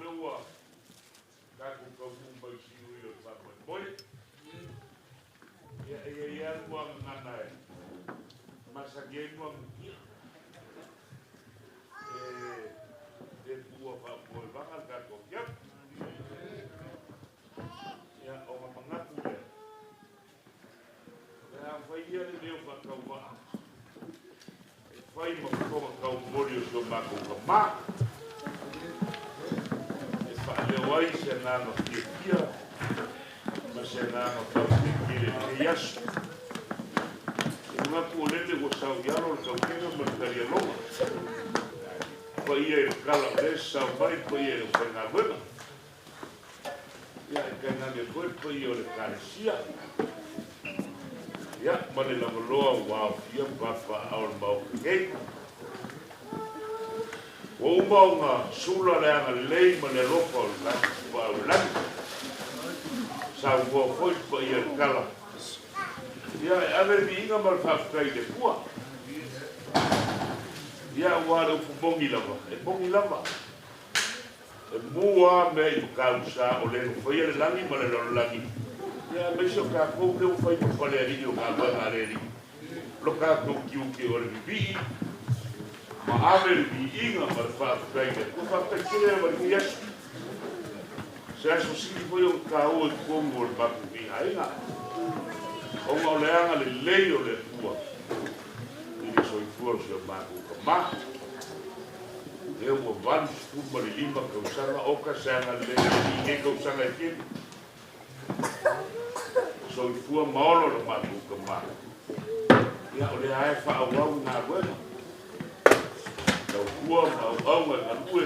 le ua tatou taunuu mai i siui o le faamoemoe. Ia, e i ai lava le muagagana e masani ai muagatia. E le tuua faamoevaga le tatou afiafi. Ia, ona manatu lea, o le a faia le leo faatauvaa e fai ma fofoga taumoli o si o matou tamā, e faaleo ai se agaga fiafia ma se agaga faafetai tele i lenei aso. E manatu o lele ua sao i alo le tautega ma le talialoga, paia i le tala o lea e sasao mai le paia i le aufaigaluega. Ia, e tainane foi le paia o le Ekalesia, ia, ma le lavaloa ua aofia ma papaaao i le Maota nei. Ua uma ona sula le agalelei ma le alofa o le tatou Tapaau i le Lagi. Saunoa foi le paia i le tala. Ia, e ave le viiga ma le faafetai i le Atua. Ia, aua le upu moni lava, e moni lava. E mu lava mea i Matausa o le na faia le lagi ma le lalolagi, ia aemaise o tatou lea ua fai ma falealii o galuega a le Alii. Lo tatou tiute o le vivii ma ave le viiga ma le faafetai i le Atua. Faafetai tele lava i lenei aso. Se aso sili foi ona taua i totonu o le matou nei aiga, ona o le agalelei o le Atua i le soifua o si o matou tama. Lea ua 85 tausaga oka se agalelei a le Alii i nei tausaga e tele. Soifua ma ola lo matou tama. Ia, o lea lava e faaauau le galuega. Tautua ma auauna e galue,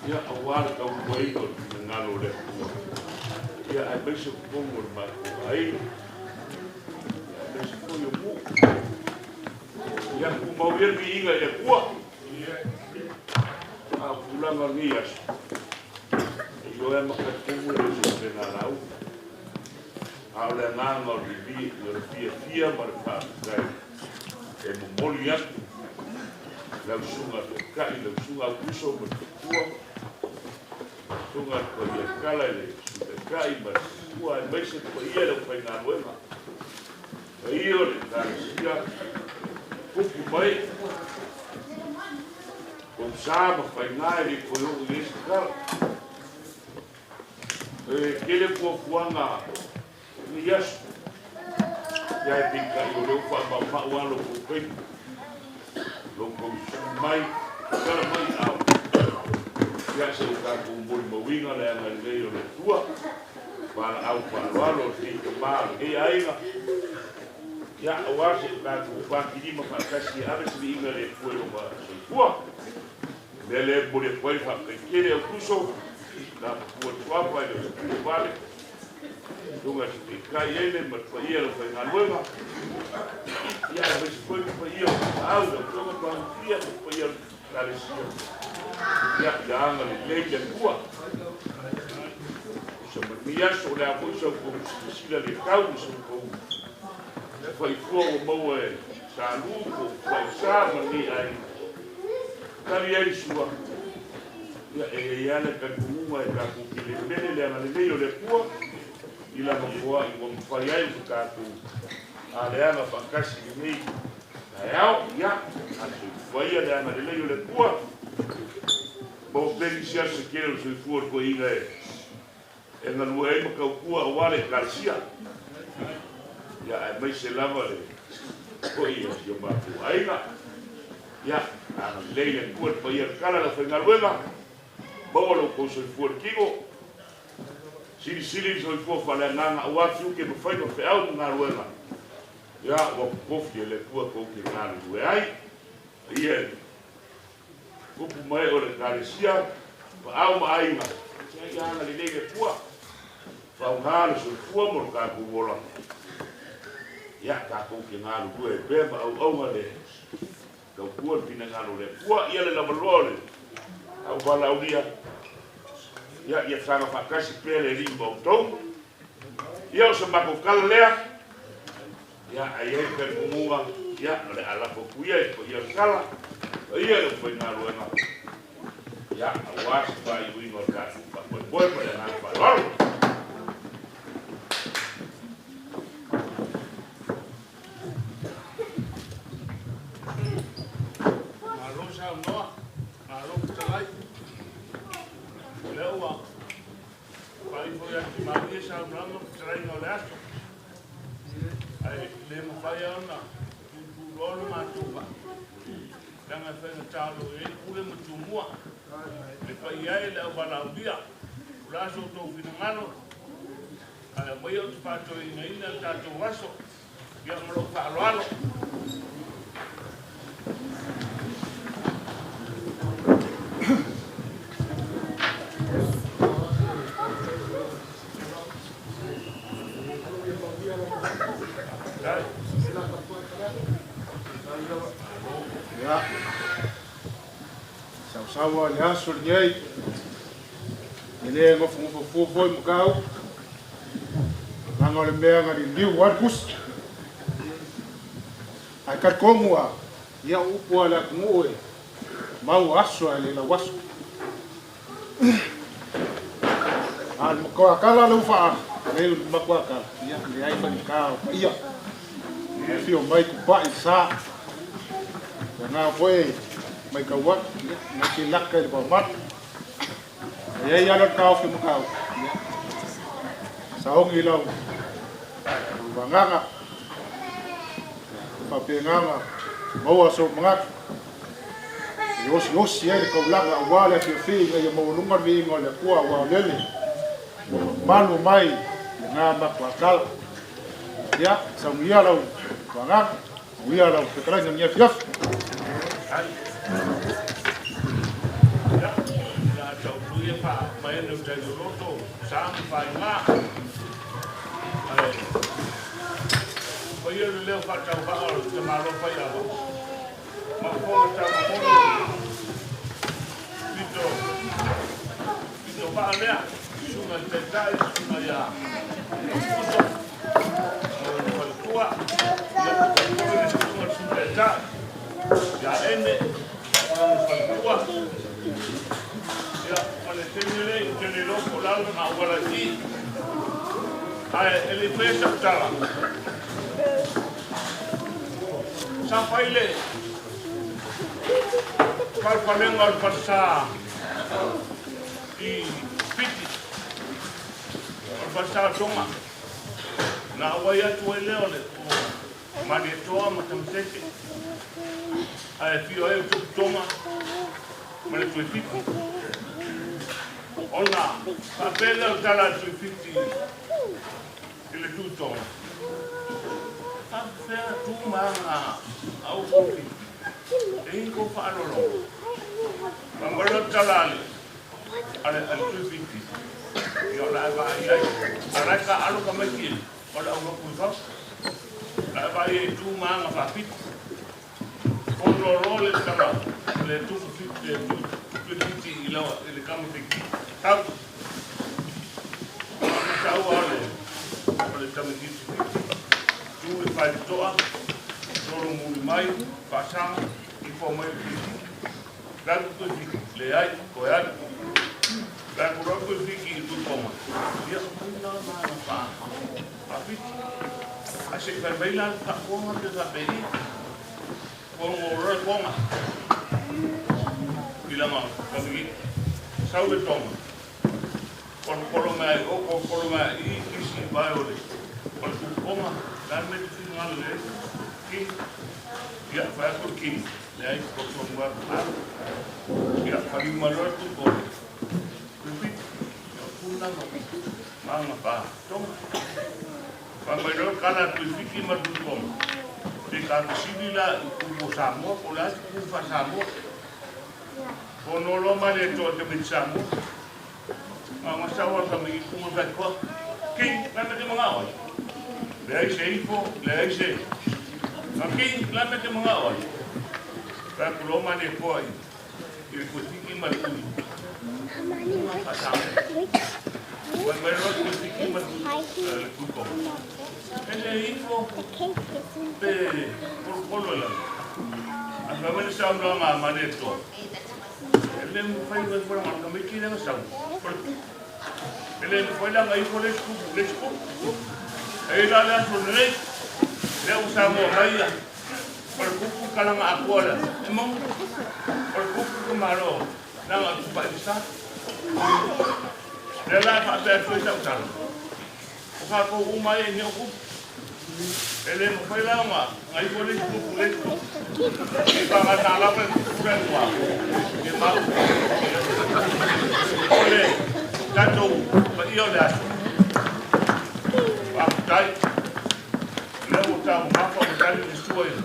ia, aua le tautuaina o le finagalo o le Atua. Ia, aemaise o totonu o le matou aiga. Ia, aemaise foi o nuu. Ia tumau ia le viiga i le Atua. A o tulaga o lenei aso, e ioe ma talitonu e le o se upega lauga, a o le agaga o le vivii, o le fiafia ma le faafetai e momoli atu lau susuga Taitai, lau susuga Auuso ma le faletua, susuga le paia tala i le Sui Taitai ma le faletua, aemaise le paia i le aufaigaluega. Paia o le Ekalesia, tupu mai kou sa ma faiga e le toe oo i ai se tala. E tele fuafuaga o lenei aso, ia ae peitai o lea ua faamaumau lava lo outou taimi, lo outou sui mai, tala mai ao. Ia se o tatou molimauina le agalelei o le Atua. Valaau faaaloalo o lenei tama o lenei aiga, ia, aua se o tatou fatilima faatasi e ave se viiga i le Atua i lona soifua. O le mea lea e momoli atu ai le faafetai tele au Tuso, na matua Tuapa e le o se pule vale, susuga i le Taitai Ele ma le paia o le aufaigaluega, ia, aemaise foi le paia o Tapaau, lau Afioga Toaofia ma le paia o le Ekalesia, ia, ia agalelei le Atua. O se manuia aso, o le a foi sa outou silasila le tau i sa outou faifua ua maua e Sa Lu po o Tuaisa ma lenei aiga. Tali ai le sua, ia e i ai lava le talitonuga e tatou te le mele le agalelei o le Atua i lana foai ua mafai ai ona tatou aleaga faatasi i lenei taeao. Ia, a soifua ia le agalelei o le Atua. Maua pea nisi aso se tele o le soifua o le toeaina e galue ai ma tautua aua le Ekalesia. Ia, aemaise lava le foi o si o matou aiga. Ia, agalelei le Atua i le paia o le tala i le aufaigaluega, maua lo outou soifua i le tino, silisili le soifua faaleagaga aua tiute ma faiva feau ma galuega. Ia, ua totofi e le Atua tou te galulue ai. Ia, Tupu mai o le Ekalesia, paau ma aiga, ia ia agalelei le Atua, faaaoga le soifua mo le tatou ola. Ia tatou te galulue ai pea ma auauna le tautua le finagalo o le Atua. Ia le lavaloa o le auvalaaulia, ia ia saga faatasi pea le Alii ma outou. Ia o se matou tala lea, ia ae i ai le talitonuga, ia o le a lafo atu ia i le paia o le tala, paia i le aufaigaluega. Ia, auā se faaiuina o le tatou faamoemoe ma le agaga faaaloalo. Malo saunoa, malo fetalai. O lea ua faaifo ia Timalie saunoaga ma fetalaiga o le aso. Ae le mafai lava ona tutuloa lo matou vaa. Leaga e faigata o lo o i ai Pule ma Tumua. Le paia e le auvalaaulia. O le a so outou finagalo, ae aumaia ou te faatoeainaina le tatou aso. Ia ma lou faaaloalo. Ia, sausaua le aso lenei, e le nofonofo fua foi Makau, leaga o le mea na liliu ai le tusi. Ae talitonu lava, ia o upu a le atunuu e mau aso ae le lau aso. A o le matuakala lea ua faa lei o le matuakala, ia leai faigata o paia. E afio mai Tupai i sa. O lena foi e matau atu, ia, na te laka i le vaomata. E i ai lava le taofi o Matautu, ia, saogi lau vagaga, ia, faapena ona maua sou manatu. E osiosi ai le taulaga aua le afiafi ina ia maualuga le viiga o le Atua aua o lele ua malu mai lena matuatala. Ia, saunia lau vagaga, saunia lau fetalaiga i lenei afiafi. Ia, o le a tau ia faa-maene o tai loloto, sa ma faaiga. Ae, paia le leo faatauvaa o le tamaloa faiava. Ma fofoga taumamoli pito, pito vaa lea, susuga i le Taitai, susuga ia Uso, ma lona faletua, ia faapea foi le susuga i le Sui Taitai, ia Ene, ma lona faletua. Ia, ma le taimi lenei, ou te le iloa po o le a lona auala i i, ae e le i faia sau tala. Sa fai le falefalega o le falesa i Fiti, o le falesa o Tonga. Na auai atu ai lea o le o Malietoa ma Tamasese, ae afio ai o Tupu Tonga ma le Tuifiti. Ona faapea lea o le tala a le Tuifiti i le Tuitoga, Faapefea tu ma aga a ou Tuifiti, e i kou faaaloaloga? Fai mai loa le tala a le a le Tuifiti, Ia o le a e vaai ai, a o la e taaalo tamaiti e o le aulotu i fafo. O le a e vaai ai i tu ma aga faapito. Fono loa le tala a le Tuifiti i le tama feiki. Tau! Ona taua o le o le tamaitiiti Fiti, tu le faitotoa, tolo muli mai, faasaga, ifo mai le Tuifiti. Latu Tuifiti, leai, toe alu. Latu loa Tuifiti i Tuitoga, ia, o na ma faafiti. Ae se i fai mai la le faafofoga pe faapei. Ua loa le toga i lana tamaitiiti, sau le toga, kolokolo mai ai o, kolokolo mai ai i, kisi i vae o le o le tuputoga, le a le mea e te finagalo i ai? King. Ia, fai atu le King, leai, tolotonu atu alo. Ia, paliu mai loa le tupu o le tuifiti, ia o tuna ma maga pa toga. Fai mai loa le tala a Tuifiti ma le Tuitoga, Se ta fesili la i upu o Samoa po o le a se upu faa-Samoa. Fono loa Malietoa i tamaiti Samoa. Na ona sau lava tamaiti uma fai atu, King, la mea te manao ai? Leai se ifo, leai se... Na King, la mea te manao ai? Fai atu loa Malietoa i i le Tuifiti ma le Tui. Uma faa-Samoa. Fai mai loa le Tuifiti ma le Tuitoga, E le ifo pe kolokolo i lalo. Ae fai mai le saunoaga a Malietoa, e le mafai ona ifo leaga o le tamaiti lea na sau, o le kupu. E le mafai la ona ifo le isi kupu i le isi kupu. E i ai la le aso lenei, lea ua Samoa mai ia, o le kupu le talaga atoa lea, e moni, o le kupu le tamaloa leaga o le tupai le sa. O lea la e faapea atu ai sau tala, O tatou uma ia i mea o tupu. E le mafai la ona ifo le isi tupu i le isi tupu. E faagata lava e tupu le atua i mau. O le tatou paia o le aso. Faafetai. O lea ua taumamafa ua tali le sua i le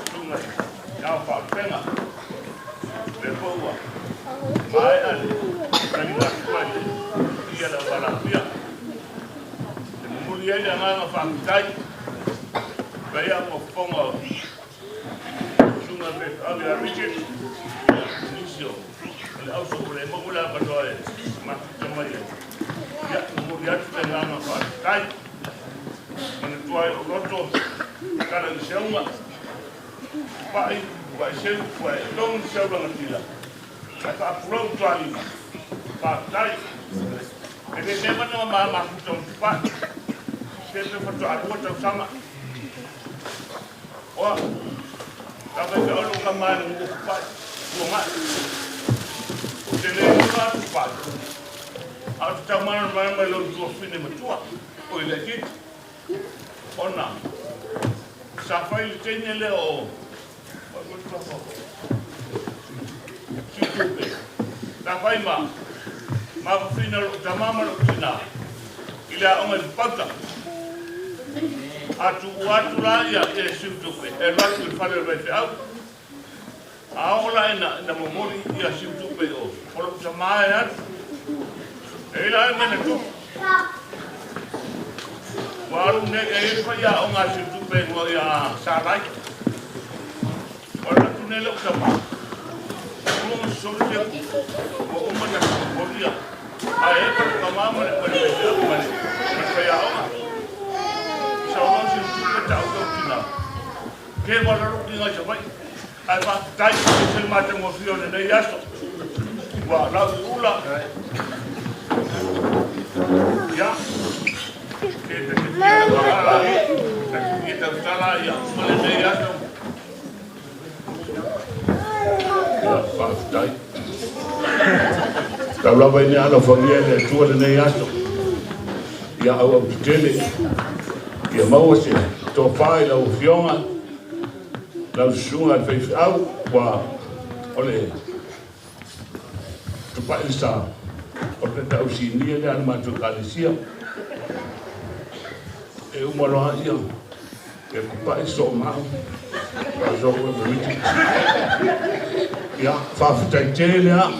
susuga i Ao Faalupega. O lea foi ua maea le taliga sua i le paia o le aualafia. E momoli ai le agaga faafetai paia ma fofoga o Susuga Faifeau ia Richard, nisi o le auso ua le maua le avanoa e mafuta mai ai. Ia, momoli atu le agaga faafetai. Manatua ai o loto tala i seuga, pai, pai seu, pai tongi seu lagatila. Ae faapulou tualima. Faafetai. E le mea mana ma mafuta o tupai. Se pe faatoa lua tausaga. Oa, ta fai olo ka mai le nuu tupai. Ua ngai. O te le nuu tupai. A o te tau mana mai mai lo tua fine matua. O i le kiti. Ona, sa fai le teine lea o Situpe. Sa fai ma mafafina lou tama ma lou tina i le aoga i le pauta. A tuu atu la ia e Siutupe e alu atu i le fale o le faifeau. A oo la ina momoli ia Siutupe i o, o lou tama e alu. E i la e mea na tupu. Ua alu nei e i ai faiaoga a Siutupe i luga ia Salai. Ua alu atu nei lou tama. Ua ma sosoli se kupu. Ua uma na momoli ia. Ae epa lou tama ma le faifeau ma le faiaoga. Saunoa Siutupe tau lou tina. Ke wala lou kinga i Savaii. Ae faafetai e ese le matagofie o lenei aso. Ua lau i ula. Ia. Ke ta te fia wala i. Ta te fia tautala ia uma lenei aso. Ia, faafetai. Tau lava ina alofagia e le Atua lenei aso. Ia auau tetele. Ia maua se tofa i lau Afioga, lau susuga i le faifeau, ua o le tupai le sa o le taitau sinia lea a le matou Ekalesia. E uma loa ia e kupaʻi soo mau faasoa koe ma Richard. Ia, faafetai tele a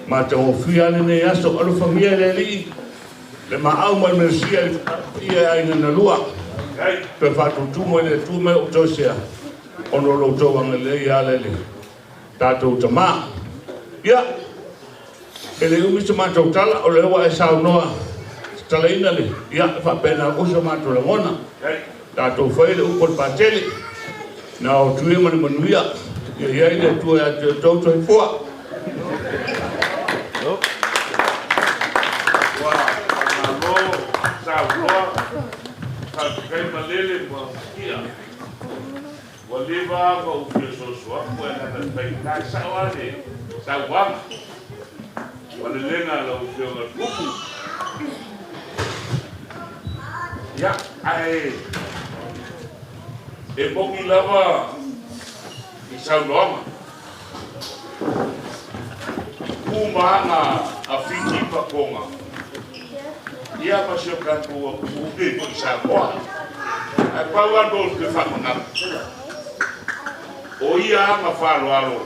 matagofie lenei aso. Alofagia e le Alii le maau ma le melosia i le paia e aiga na lua. Toe faatutu mai le Atua mai ou toe sea ona o lo outou agalelei e ala i le tatou Tamā. Ia, e le umi se matou tala, o lea ua e saunoa tatalaina le, ia, e faapena foi so matou lagona. Tatou fai le upu a le Patele, na o atu ia ma le manuia, ia i ai le Atua ia te outou soifua. Ua faamalo saunoa, faafetai malele ma kia. Ua leva ona ou fia soso atu ae leaga e faigata e sao lava le sauaga ma le lega a lau Afioga i le Tupu. Ia, ae e moni lava i saunoaga. Tu ma aga a Fiti ma Tonga, ia ma si o tatou atunuu nei foi i Samoa. Ae pau lava mea ou te faamanatu, o ia aga faaaloalo,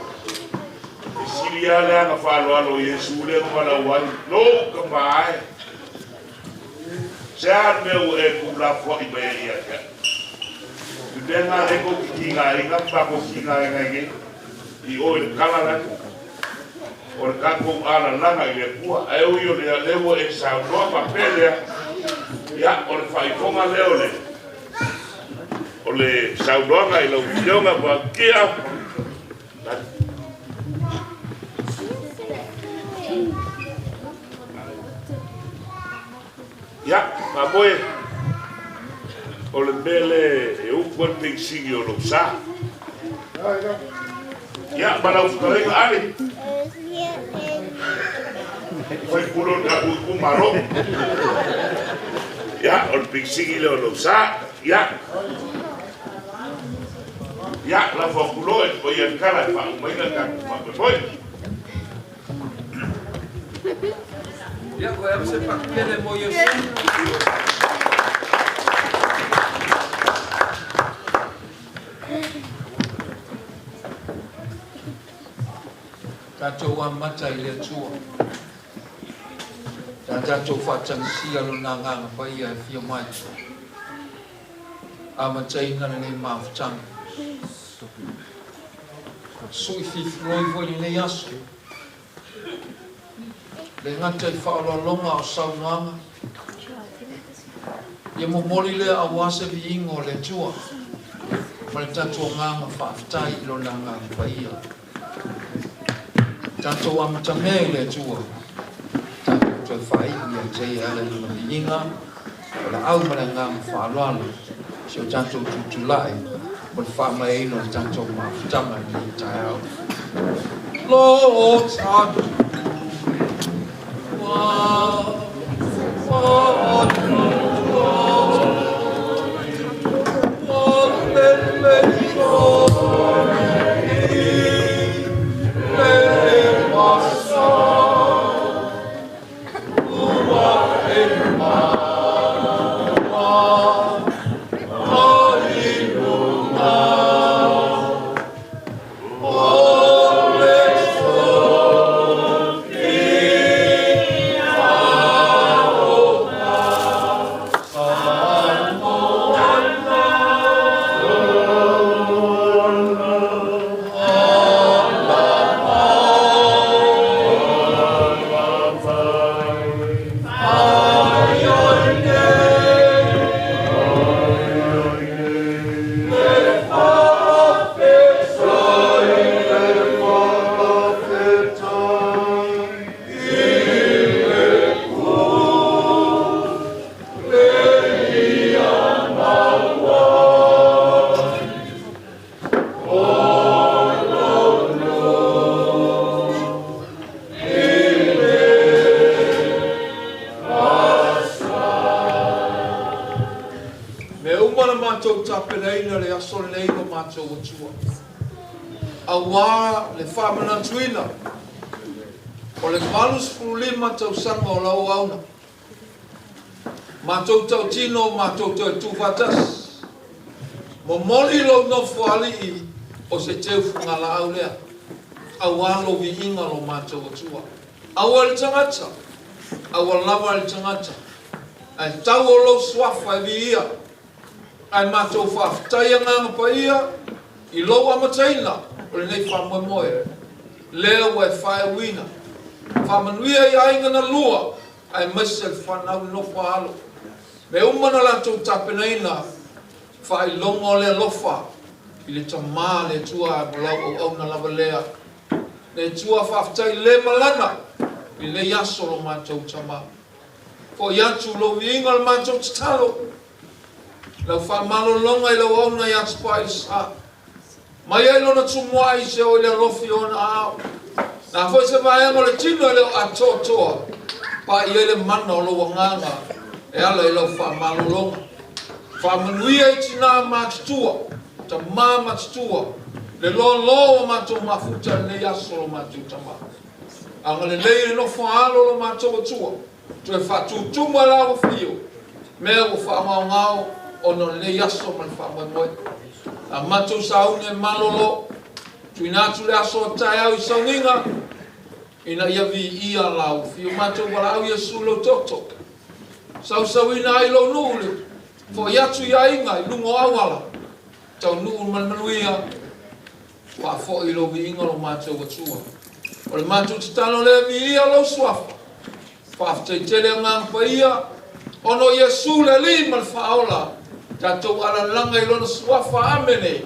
e sili lava le aga faaaloalo o Iesu lea na valaau ai, Lou tama e, se a le mea ua e tuulafoai mai ai ia te au? I mea na lea tou te tigaina ma matou tigaina ai nei, i o i le tala lea, o le tatou alalaga i le Atua. Ae ui o lea, lea ua e saunoa faapea lea, ia, o le faaifoga lea o le, o le saunoaga i lau Afioga Vaotia. Faamoe, o le mea lea e upu ai le penisini o lou sa. Ia, ma lau fetalaiga Ale, sui usufono o le tatou itumalo. Ia, o le penisini lea o lou sa. Ia, ia, lafo atu loa i le paia le tala e faaumaina le tatou faamoemoe. Ia, ua ea se pakele mo Iesu. Tatou amata i le Atua. Sa tatou faatagisia Lona Agaga Paia e afio mai. Amataina lenei mafutaga. Sui fifiloi foi lenei aso. Le gata i faaaloaloga o saunoaga, ia momoli lea aua se viiga o le Atua ma le tatou agaga faafetai i Lona Agaga Paia. Tatou amatamea i le Atua, tatou toe faaiu ia te Ia e ala i Lona viiga, o laau ma le agaga faaaloalo, si o tatou tutulai mo le faamaeaina o le tatou mafutaga i lenei taeao. Lo tatou Mea uma na matou tapenaina le aso lenei lo matou Atua, auā le faamanatuina o le 85 tausaga o lau auauna. Matou tautino, matou toe tuufaatasi. Momoli lou nofo alii o se teu fugalaau lea, auā lou viiga lo matou Atua. Aua le tagata, aua lava le tagata, ae tau o lou suafa e viia. Ae matou faafetai Agaga Paia i lou amataina o lenei faamoemoe, lea ua e faeuina. Faamanuia i aiga na lua, aemaise le fanau nofo a alo. Mea uma na latou tapenaina, faailoga o le alofa i le Tama le Atua ae mo lau auauna lava lea. Le Atua faafetai le malana i lenei aso lo matou Tama. Foi atu lou viiga le matou tatalo, lau faamalologa i lau auauna ia Tupai i le sa. Mai ai lona tumuai se o i le alofi o ona aao. Na foi se vaega o le tino e le o atoatoa, pa'i ai le mana o lou agaga e ala i lau faamalologa. Faamanuia i tinā matutua, tamā matutua, le loaloa ua matou mafuta i lenei aso lo matou tama. Agalelei le nofo a alo lo matou Atua, toe faatutumu e la ua fio, mea ua faagaogao ona o lenei aso ma le faamoemoe. A matou sauni e malolo, tuuina atu le aso o taeao i sauniga, ina ia viia la ua fio. Matou valaau Iesu lou toto, sausauina ai lou nuu le foi atu i aiga i luga o auala, taunuu ma le manuia, faafoi lou viiga lo matou Atua. O le matou tatalo lea, viia lou suafa. Faafetai tele Agaga Paia, ona o Iesu le Alii ma le Faaola, tatou alalaga i Lona suafa. Amene.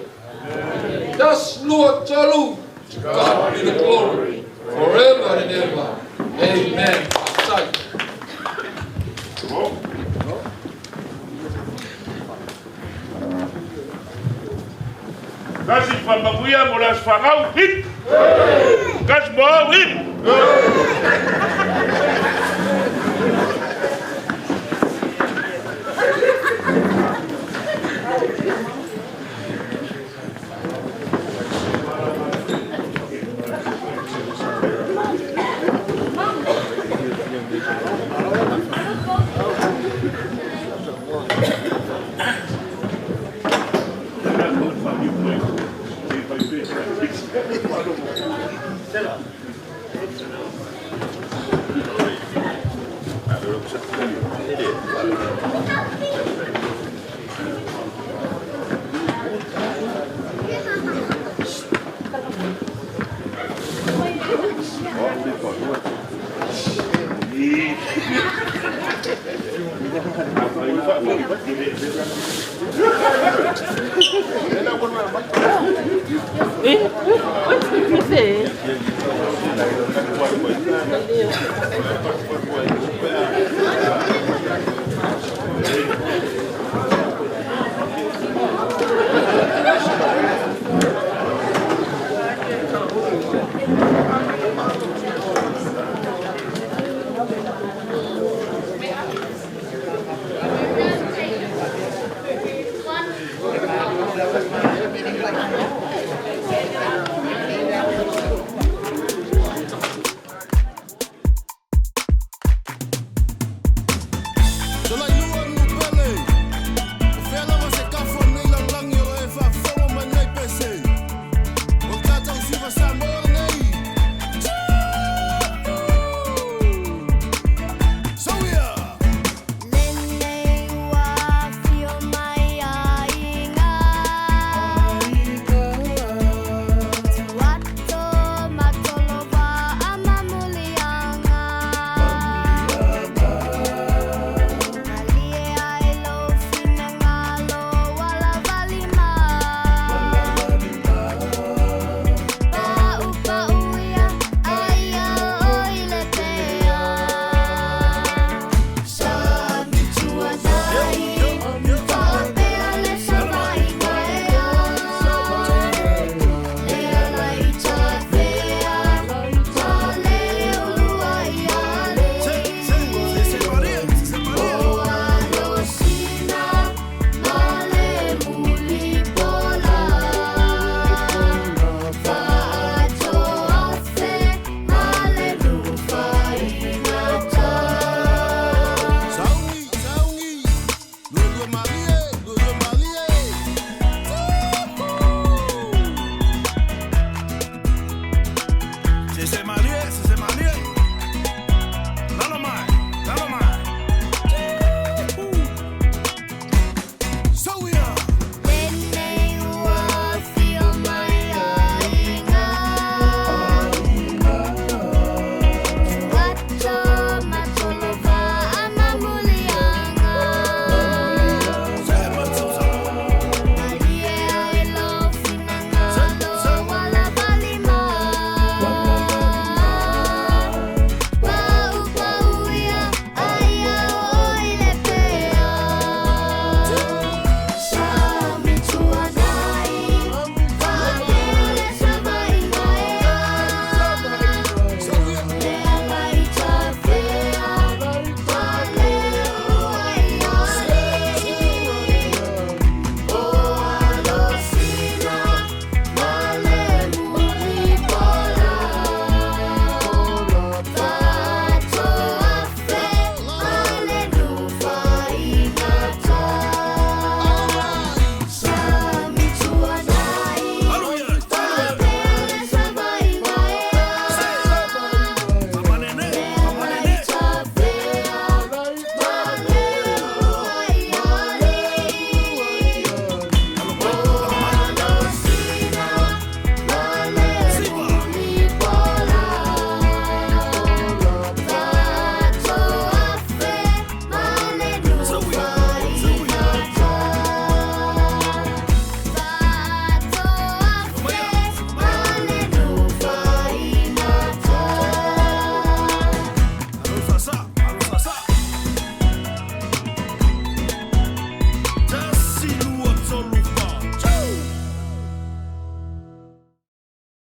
Tasi, lua, tolu. To God be the glory forever and ever. Amen. Faafetai. Tasi faamanuia mo le aso fanau, hip! Tasi mo au, hip!